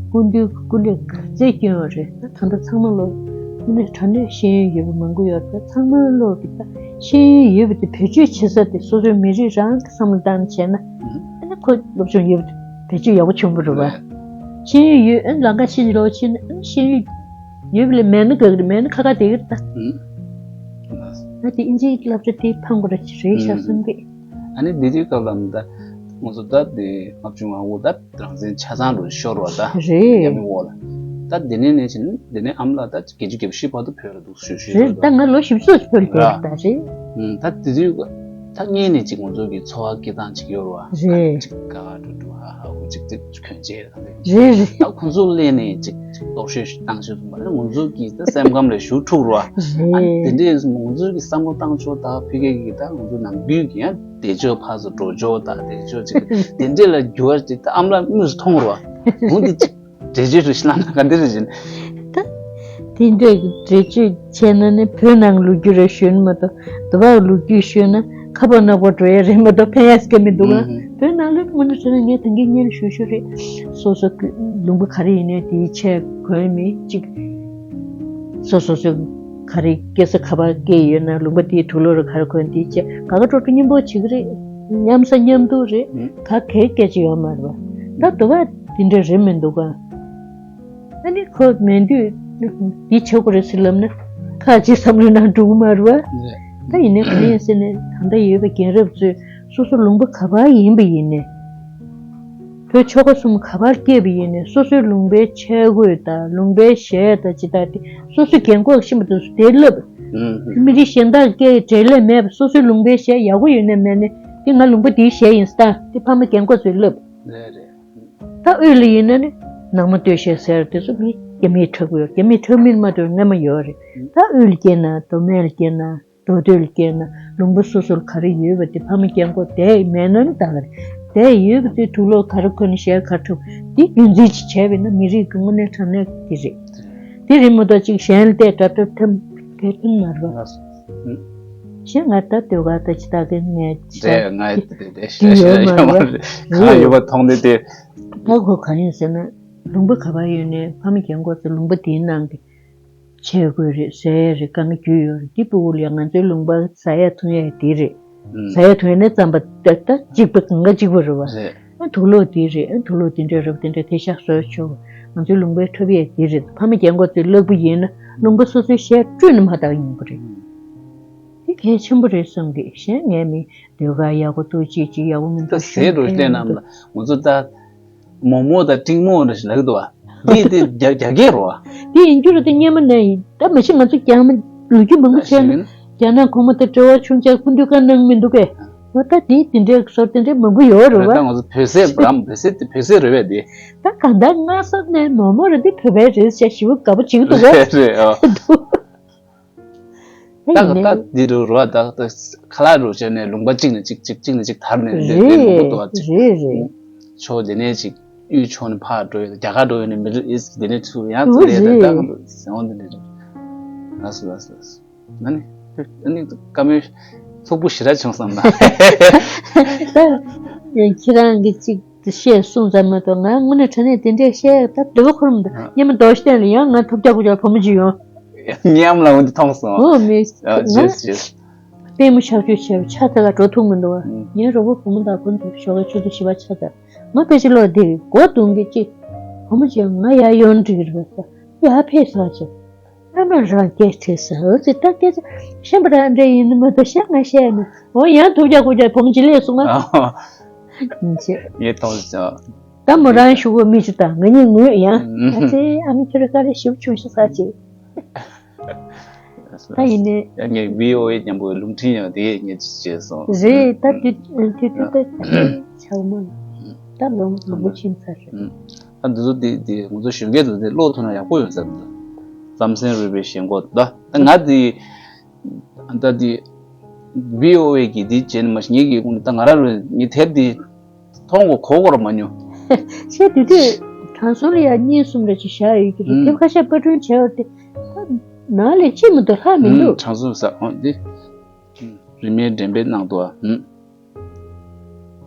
སྐུ་མདུན་གྱི་སྐུ་ལས་ག་ཚད་སྐྱོན་པ་རེད། ད་ད་ལྟ་ཚང་མ་ལོ་དངོས་གནས་དྲང་གནས་ཤེས་ཡོན་ཡོད་པ་མང་པོ་ཡོད་རེད། ད་ཚང་མ་ལོ་གི་ད་ཤེས་ཡོན་ཡོད་པ་དེ་བེད་སྤྱོད་བྱེད་ས་དེ་སོ་སོའི་མི་རིགས་རང་གི་བསམ་བློ་བཏང་བྱས་ན་ཨ་ནི་ཁོ་སློབ་སྦྱོང་ཡོད་པ་དེ་བེད་སྤྱོད་ཡག་པོ་བྱུང་བ་རེད་པ། ཤེས་ཡོན་ཡོད། ཨ་ནི་ལམ་ཁ་ཤེས་ཀྱི་ལོ་ཕྱིན་ན་ཨ་ནི་ཤེས་ཡོན་ཡོད་པ་ལས་མེད་ན་དགའ་གི་རེད། མེད་ན་ཁ་ཁ་བསྡད་ཀྱི་རེད་ད། ཨུམ། ད་དེ་ཨིན་ཇིའི་སློབ་གྲྭ་དེ་ཕངས་པོ་ར་ཅིག་རེད་ཤག་བསམ་གི། ཨ་ནི་འདི་དུས་སྐབས་ལ་ད་ང་ཚོ་ད་དེ་ལྔ་བཅུ་ང་དགུ་ད་རང་བཙན་ཆ་ཚང་རུ་ཤོར་བ་ད། རེད། རྒྱ་མི་འོག་ལ། ད་དེ་ནས་ནས་ཕྱིན་དེ་ནས་ཨ་མ་ལགས་ད་བརྒྱད་ཅུ་གྱ་བཞི་བར་དུ་བོད་ལ་འདུག་ཞུ་ཞུ་རེད། ད་ང་ལོ་བཞི་བཅུ་ཙམ་བོད་ལ་བསྡད་ད་རེད། ད་དེ་དུས་ད་ངས་ནས་ཅིག་ང་ཚོ་གི་འཚོ་བ་སྐྱེལ་སྟངས་ཅིག་ཡོད་ར། རེད། ཅིག་ག་ག་འགྲོ་འགྲོ་ཧ་ཧ་ཧུ་ཅིག་ཅིག་གྱོན་ཆས་རེད་རེད། ད་ཁོང་ཚོ་སླེབས་ནས་ཅིག་ཅིག་རྟོག་ཞིབ་བཏང་ཞིབ་སོང་བ་ལ་ང་ཚོ་གི་ད་སེམས་ཁམས་ལ་ཞུགས་ཐུབ་ར། ཨ་ནི་དེ་འདྲས་ང་ཚོ་གི་བསམ་བློ་བཏང་ཕྱོགས་ད་ཕ་གི་གི་ད་ང་ཚོ་ནང་ཁུལ་གི་ཡང་བདེ་ཕྱོགས་ཕར་ཚུར་འགྲོ་ཕྱོགས་ད་བདེ་ཕྱོགས་ཅིག་དེ་འདྲས་ལ་འགྱུར་བ་ཅིག་ད་ཨ་མ་ལགས་དངོས་སུ་མཐོང་ར། འོ་འདི་ཅིག་འགྲེལ་བརྗོད་རེ་ཞིག་གནང་ན་ག་འདི་རེ་བཞིན། ད་དེ་འདྲས་ཀྱི་འགྲེལ་བརྗོད་བྱས་ན་ནི་བོད་ནང་ལོ་རྒྱུས་རེ་ཞུས་ན་མ་གཏོགས་དུ་བ་ལོ་རྒྱུས་ཞུས་ན་ཁ་པར་ནག་པོ་འགྲོ་ཡ་རེད་མ་གཏོགས་ཕན་ཡ་སྐད་མི་འདུག་ཨ། བོད་ནང་ལོ་དངོས་གནས་བྱས་ན་ངས་ད་གིན་སྔོན་ཞུ་ཞུ་རེད། སོ་སོ་ལུང་པ་ག་རེ་ཡིན་ནའི་དེའི་ཆས་གོན་མི་གཅིག་སོ་སོ་སོ་ག་རེ་སྐྱེ་ས་ག་པར་སྐྱེས་ཡོད་ན་ལུང་པ་དེའི་དུག་ལོག་རེ་ག་རེ་གོན་དེའི་ཆས་ག་ག་འགྲོ་འགྲོ་མཉམ་པོ་བྱེད་ཀྱི་རེད། མཉམ་ཟ་མཉམ་འཐུང་རེད། ག་གེ་སྐད་ཅིག་ཡོད་མ་རེད་པ། ད་དུ་བ་དེ་འདྲ་རེད་མི་འདུག་ག་ཨ་ནི་ཁོ་མེད་དུས་འདི་བྱེད་དགོས་རེད་ཟེར་ལབ་ན་ཁ་ཅིག་བསམ་བློའི་ནང་འགྲོ་གི་མ་རེད་པ། ད་ཡིན་ནའི་ག་ནས་ཟེར་ནས་ད་ལྟ་ཡོད་པའི་རྒན་རབས་ཚོས་སོ་སོ་ལུང་པ་ག་པར་ཡིན་པ་ཡིན་ནའི་བོད་ཆོལ་ཁ་གསུམ་ག་པར་སྐྱེས་པ་ཡིན་ནའི་སོ་སོའི་ལུང་པའི་ཆས་གོས་དང་ལུང་པའི་གཞས་དང་ཇི་ལྟར་དེ་སོ་སོའི་རྒན་གོག་ཤི་མ་ཐུབ་སུ་དེ་བསླབ། མི་རིགས་གཞན་དག་སྐད་འབྲེལ་ལས་མེད་པ་སོ་སོའི་ལུང་པའི་གཞས་ཡག་པོ་ཡོད་ནའི་མེད་ནའི་དེ་ང་ལུང་པ་འདིའི་གཞས་ཡིན་ས་དང་དེ་ཕ་མ་རྒན་གོག་ཚོས་བསླབ། རེད་རེད། ད་དབུས་ལ་ཡིན་ན་ནི་ནང་མ་སྟོད་གཞས་ཟེར་དེ་ཚོ་མི་རྒྱ་མིས་འཁྲབ་ཀྱི་ཡོད། རྒྱ་མིས་འཁྲབ་མིན་མ་གཏོགས་སྔ་མ་ཡོད་རེད། ད་དབུས་ལ་སྐྱེས་ན་མདོ་སྨད་ལ་སྐྱེས་ན་མདོ་སྟོད་ལ་སྐྱེས་ན་ལུང་པ་སོ་སོར་ག་རེ་ཡོད་པ་དེ་ཕ་མ་རྒན་གོག་དེ་མེད་ན་ནི་ད་ག་རེ་དེ་ཡོད་པ་དེ་དུག་ལོག་ག་རེ་གོན་གཞས་ག་རེ་འཁྲབ་དེ་རྒྱུན་འཛིན་ཅིག་བྱས་པས་ན་མི་རིགས་ཀྱི་དངོས་གནས་དྲང་གནས་དེ་རེད། དེ་རེད་མ་གཏོགས་ཅིག་གཞན་ལ་བལྟས་གྲབས་གྲབས་ཐབས་གལ་ཐུན་མ་རེད་པ། གཞན་ང་ད་ཟློས་གར་ད་ཅི་ད་གི་ངས་ཅི་རེད། ད་ང་དེ་དེ་དེ་ཞེ་ཞེ་ཡོད་མ་ཡོད་མ་རེད། རེད། ང་ཡོད་པ་མཐོང་དེ་དེ། ད་ཁོ་ག་ཡིན་ཟེར་ན། ལུང་པ་ག་པར་ཡོད་ནས་ཕ་མ་རྒན་གོག་ཚོ་ལུང་པ་དེའི་ནང་གི་ཆས་གོས་རེད། ཟས་རེད། དཀའ་ངལ་རྒྱུ་ཡོད་རེད། དེ་ཕྲུ་གུ་ལ་ཡང་ང་ཚོའི་ལུང་པ་ཟ་ཡ་འཐུང་ཡ་དེ་རེད། ཟ་ཡ་འཐུང་ཡ་ནས་རྩམ་པ་ད་ད་གཅིག་པ་གང་ག་གཅིག་པ་རེད་བ། རེད། ཨ་དུག་ལོག་དེ་རེད། ཨ་དུག་ལོག་དེ་འདྲ་རེད་བ། དེ་འདྲ་དེ་ཤག་བཟོ་ཆོག་ང་ཚོའི་ལུང་པའི་འཁྲབ་ཡས་དེ་རེད། ཕ་མ་རྒན་གོག་ཚོའི་ལག་པ་ཡིན་ན་ལུང་པ་སོ་སོའི་གཞས་སྤྲོད་ནས་མ་བཏང་ཡོང་གི་རེད། དེ་གལ་ཆེན་པོ་རེད་བསམ་གི། གཞན་ངས་མི་ཟློས་གར་ཡག་པོ་འདུག་ཅིག་ཅིག་ཡག་པོ་མི་འདུག་ད་ཟས་རུ་བལྟས་ན་ང་ཚོ་ད་མོག་མོག་དང་ཀྲིང་མོག་འདྲ་ཞིག་ལབ་ཀྱི་འདུག་བ། འདི་དེ་རྒྱ་རྒྱ་སྐད་རེད་བ། དེ་ཡིན་རྒྱུ་རེད། དེ་སྔོན་མ་ནས་ཡིན། ད་མ་གཞི་ང་ཚོ་རྒྱ་མི་ལོ་རྒྱུས་མང་པོ་བྱས་ན་རྒྱ་ནག་གོང་མ་དང་འབྲེལ་བ་ཆུང་ཆག་སྐུ་མདུན་བཀའ་གནང་མི་འདུག་གས། འོ་ད་དེ་དེ་འདྲའི་བཟོ་དེ་འདྲའི་མང་པོ་ཡོད་རེད་བ། ད་ང་ཚོ་བོད་ཟས་རམ་བོད་ཟས་དེ་བོད་ཟས་རེད་བས་དེ། ད་གང་ལྟར་སྔ་ས་ནས་མོག་མོག་རེད། དེ་བོད་པའི་རེད་ཟེར་ཞེ་པོ་དགའ་པོ་བྱེད་ཀྱི་འདུག་གས། རེད་རེད་ཨ། ད་ད་ཡིན་ནའི་ད་འདི་རུ་རུ་བ་ད་ད་ཁ་ལག་རུ་བྱས་ནས་ལུང་པ་གཅིག་ནས་གཅིག་གཅིག་གཅིག་ནས་གཅིག་དར་ནས་འདི་འདི་མང་པོ་འདུག་བ། རེད་རེད། ཕྱོགས་འདི་ནས་གཅིག་དབུས་ཕྱོགས་ནས་ཕར་འགྲོ་ཡོད། རྒྱ་གར་འགྲོ་ཡོད་ནས་མི་ཌལ་ཨིསྚ་འདི་ནས་ཚུར་ཡང་ཚུར་ལ་ཡོད་ད་གང་འདུག་ཟེར་འོང་འདི་འདྲ་རེད། ལགས་སོ་ལགས་སོ་ལགས་སོ། ཨ་ནི་ཨ་ནི་བཀའ་མོལ་ཚུགས་པོ་ཞེ་དྲག་བྱུང་བསམ་ན། ད་ཁྱེད་རང་གིས་གཅིག་བཤད་གསུངས་ཙམ་མ་གཏོགས་ང་དངོས་གནས་དྲང་གནས་དེ་འདྲས་བཤད་ད་འདོད་པ་ཁོ་རང་མི་འདུག་ཨ། སྔོན་མ་རྡོ་རྗེ་གདན་ལ་ཡང་ང་ཐོབ་རྒྱག་དགོས་ཀྱང་བུ་མོ་ཅིག་ཡོང་། ཉམས་ལ་འོན་ཏེ་མཐོང་སོང་། འོ་མི་ཨ། ང་ཇེས་ཇེས། ལྟད་མོ་གཤག་བཅོས་བྱས་པ་ཆ་ཚ་ལ་འགྲོ་ཐུབ་མི་འདུག་བ། ཨུ། ངའི་རོགས་པ་བུ་མོ་དང་ཁོ་ཚོ་ཞོགས་ཀའི་ཆུ་ཚོད་བཞི་པ་ཆ་ཚ། ང་ཕལ་ཆེར་ལོག་བསྡད་ཀྱི་སྒོ་རྡུང་གི་ཅི། བུ་མོ་ཅིག་ང་ཡར་ཡོང་འགྲིག་གི་རེད་པས་ས། ཡར་ཕེབས་སོང་ཅིག་ཨ་མ་རང་སྐད་ཁྲིད་ས་འོ་ཙི་ད་སྐད་ཆ་ཤེས་པ་རང་འདྲ་ཡིན་ནི་མ་གཏོགས་ཤ་ང་བཤད་ནི་འོ་ཡང་ཐུག་རྒྱག་ཁུག་རྒྱག་བུ་མོ་ཅིག་སླེབས་སོང་ང་། ཨ། ཨིན་ཅི། ངས་མཐོང་སོང་། ད་མོ་རང་ཞུ་གོ་མི་ཅིག་དང་ང་གཉིས་ངུས་ཡང་ཨ་ཙི་ཨ་མ་ཁྱོད་རང་དཀའ་ལས་ཞེ་པོ་བྱུང་ཤག་ས་ཅིག་ད་ཡིན་ནའི། ཡང་ངས་བྷི་ཨོ་ཨེ་མཉམ་པོའི་རླུང་འཕྲིན་ཡང་དེ་ངས་བྱས་སོང་། རེད་ད་དེ་དེ་དུས་ད་ཆག་མ་ད་ལོ་ལོ་ངོ་ཕྱིན་ཚར་རེད། ཨ་འདི་ཚོ་དེ་དེ་ང་ཚོ་གཞོན་སྐྱེས་ཚོ་དེ་ཀློག་ཐུབ་ན་ཡག་པོ་ཡོད་ས་རེད། རྩམ་ཟན་རུལ་པའི་ཞེན་ཁོག་ད་ད་ང་དེ་ད་དེ་བྷི་ཨོ་ཨེ་གི་དེ་བྱས་ནས་མ་གཞི་ངེད་ཀྱི་ཀུན་ད་ང་རང་རུ་ངའི་དེབ་དེ། མཐོང་གོ་གོ་གོ་ར་མ་མྱོང་། ཁྱེད་དེ་དུས་དྲང་སྲོང་ལ་ཡང་གཉིས་གསུམ་རེ་ཅིག་བཞག་ཡོད་ཀྱི་རེད། ཨུམ། དེབ་ཁ་ཤས་པར་སྐྲུན་བྱས་པ་དེ་ནང་ལས་ཅི་མི་འདུག་ལྷག་མི་ཨུམ། འདུག་དྲང་སྲོང་ཟ་འོ་འདི་རི་མོའི་འགྲེམས་སྤེལ་གནང་འདུག་ཨ། ཨུམ།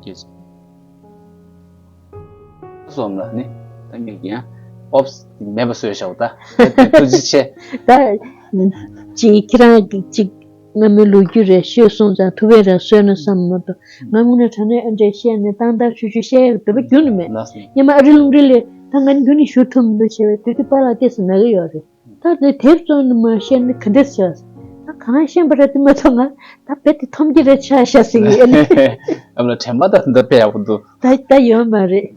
ཀྱེ་སོམ་ལ་ནི་ད་ངས་ཀྱང་ཨོབས་མེད་པ་བཟོས་བཞག་ད་དེ་ཐུགས་རྗེ་ཆེ། ད་ཅིག་ཁྱེད་རང་གི་ཅིག་སྔ་མོའི་ལོ་རྒྱུས་རེ་ཤོད་སོང་ཙང་ཐུགས་ཕན་རེ་གསོས་ན་བསམ་མ་གཏོགས། ང་དངོས་གནས་དྲང་གནས་ཨ་འདྲས་བཤད་ནས་ཏང་ཏག་ཆུ་ཆུ་བཤད་ཡག་འདོད་པ་རྒྱུན་ནས་མེད། ལགས་སོ། སྔོན་མ་ཨ་རི་ལུང་འདྲེན་ལས་ད་ང་ནི་རྒྱུན་ནས་ཞུ་ཐུབ་མི་འདུག་བྱས་པས་དེ་དུས་པཱ་ལགས་ཏོག་ཙམ་ན་གི་ཡོད་རེད། ད་དེ་དེབ་བཙོང་ནས་མ་བཤད་ན་ག་འདྲས་བྱས། ད་གང་ཤེས་པ་རེད་དེ་མ་གཏོགས་ང་ད་རྦད་དེ་འཐོམ་གྱི་རེད་ཆགས་ཤག་ཟེར་གི་ཨ་ནི། ཨ་མ་ལ་དྲན་པ་ད་འདི་དཔེ་ཡག་པོ་འདུག་ད་ད་ཡོད་མ་རེད།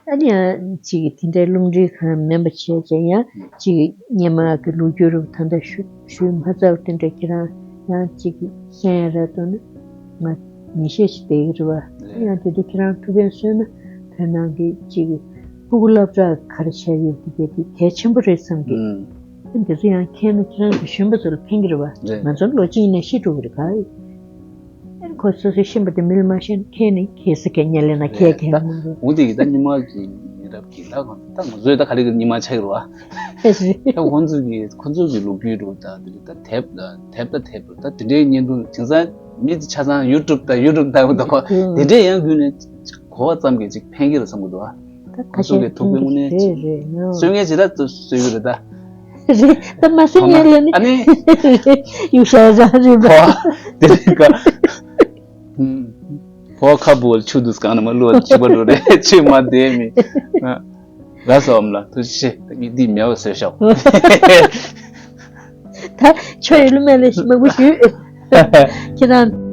ཨ་ནི་ཡང་ཅིག་དེ་འདྲའི་རླུང་འཕྲིན་གང་མིན་པ་བྱས་ཀྱང་ཡང་ཅིག་སྔོན་མ་གི་ལོ་རྒྱུས་རུ་ད་ལྟ་ཞུ་ཞུས་མ་ཚར་བ་དེ་འདྲ་ཁྱེད་རང་ཡང་ཅིག་ཤེས་ཡ་རེད་འདུག་ན་ང་ངེས་ཤེས་ཤིག་བསྡད་ཀྱི་རེད་བ། ཡང་དེ་དུས་ཁྱེད་རང་ཐུགས་ཕན་གསོས་ན་བོད་ནང་གི་ཅིག་ཕྲུ་གུ་སློབ་གྲྭ་ག་རེ་བྱས་ཡོད་དེ་དེ་གལ་ཆེན་པོ་རེད་བསམ་གི། ཨུམ། འདི་ཚོ་ཡང་མཁྱེན་ན་ཁྱེད་རང་གི་གཞོན་པ་ཚོ་ལ་ཕན་གྱི་རེད་བ། རེད། ང་ཚོ་ལོ་གཅིག་ནས་ཤི་འགྲོ་གི་རེད་ག་ཨེ་ཁོ་སོ་སོའི་ཤེས་པ་དེ་མི་ལ་མ་ཤེས་ན་ཁྱེད་ནི་ཁྱེད་སི་ཁྱེད་ཉལ་ལེ་ན་ཁྱེད་ཁྱེད་མ་རེད། འོ་དེ་གི་ད་སྔོན་མ་གི་ཉེ་རབས་ཀྱི་ད་གང་ད་ང་ཚོའི་ད་ག་རེ་གི་སྔོན་མ་ཆགས་ཀྱི་རེད་བ། ད་ཁོང་ཚོ་གི་ཁོང་ཚོ་གི་ལོ་རྒྱུས་རུ་ད་དེ་ད་དེབ་ད་དེབ་ད་དེབ་རུ་ད་དེ་འདྲའི་བརྙན་ཐུང་དེང་སང་མི་དེ་ཆ་ཚང་ཡུ་ཊུབ་ད་ཡུ་ཊུབ་ད་གོ་ད་ཁོ་དེ་འདྲའི་ཡང་བརྒྱུད་ནས་གོ་བ་ཙམ་གྱིས་ཅིག་ཕན་གྱི་རེད་བསམ་གི་འདུག་བ། ད་ཁ་ཁོང་ཚོ་གི་ཐུགས་ཕན་དངོས་གནས་ཅིག་རེད་རེད་ཡོད། གསོལ་ངན་ཇི་ལྟར་དུ་གསོལ་གི་རེད་ད། རེད་ད་མ་སེ་ཉལ་ལ་ནི། ཨ་ནི། ཡུ་ཤ་ར་རེད་པ། དེ་རིང་ག་ཧུམ། ཕོ་ཁ་བོལ་ཆུ་དུས་གང་ན་མ་ལོ་ཅི་པ་འགྲོ་རེད་ཆུ་མ་དེ་མི། ལ་སོམ་ལ་ཐུགས་རྗེ་ཆེ་ད་ངས་འདི་མེད་པ་བཟོས་ཤོག་ད་ཆོས་ཡུལ་མེད་ལས་མང་པོ་ཞུས། ཁྱེད་རང་།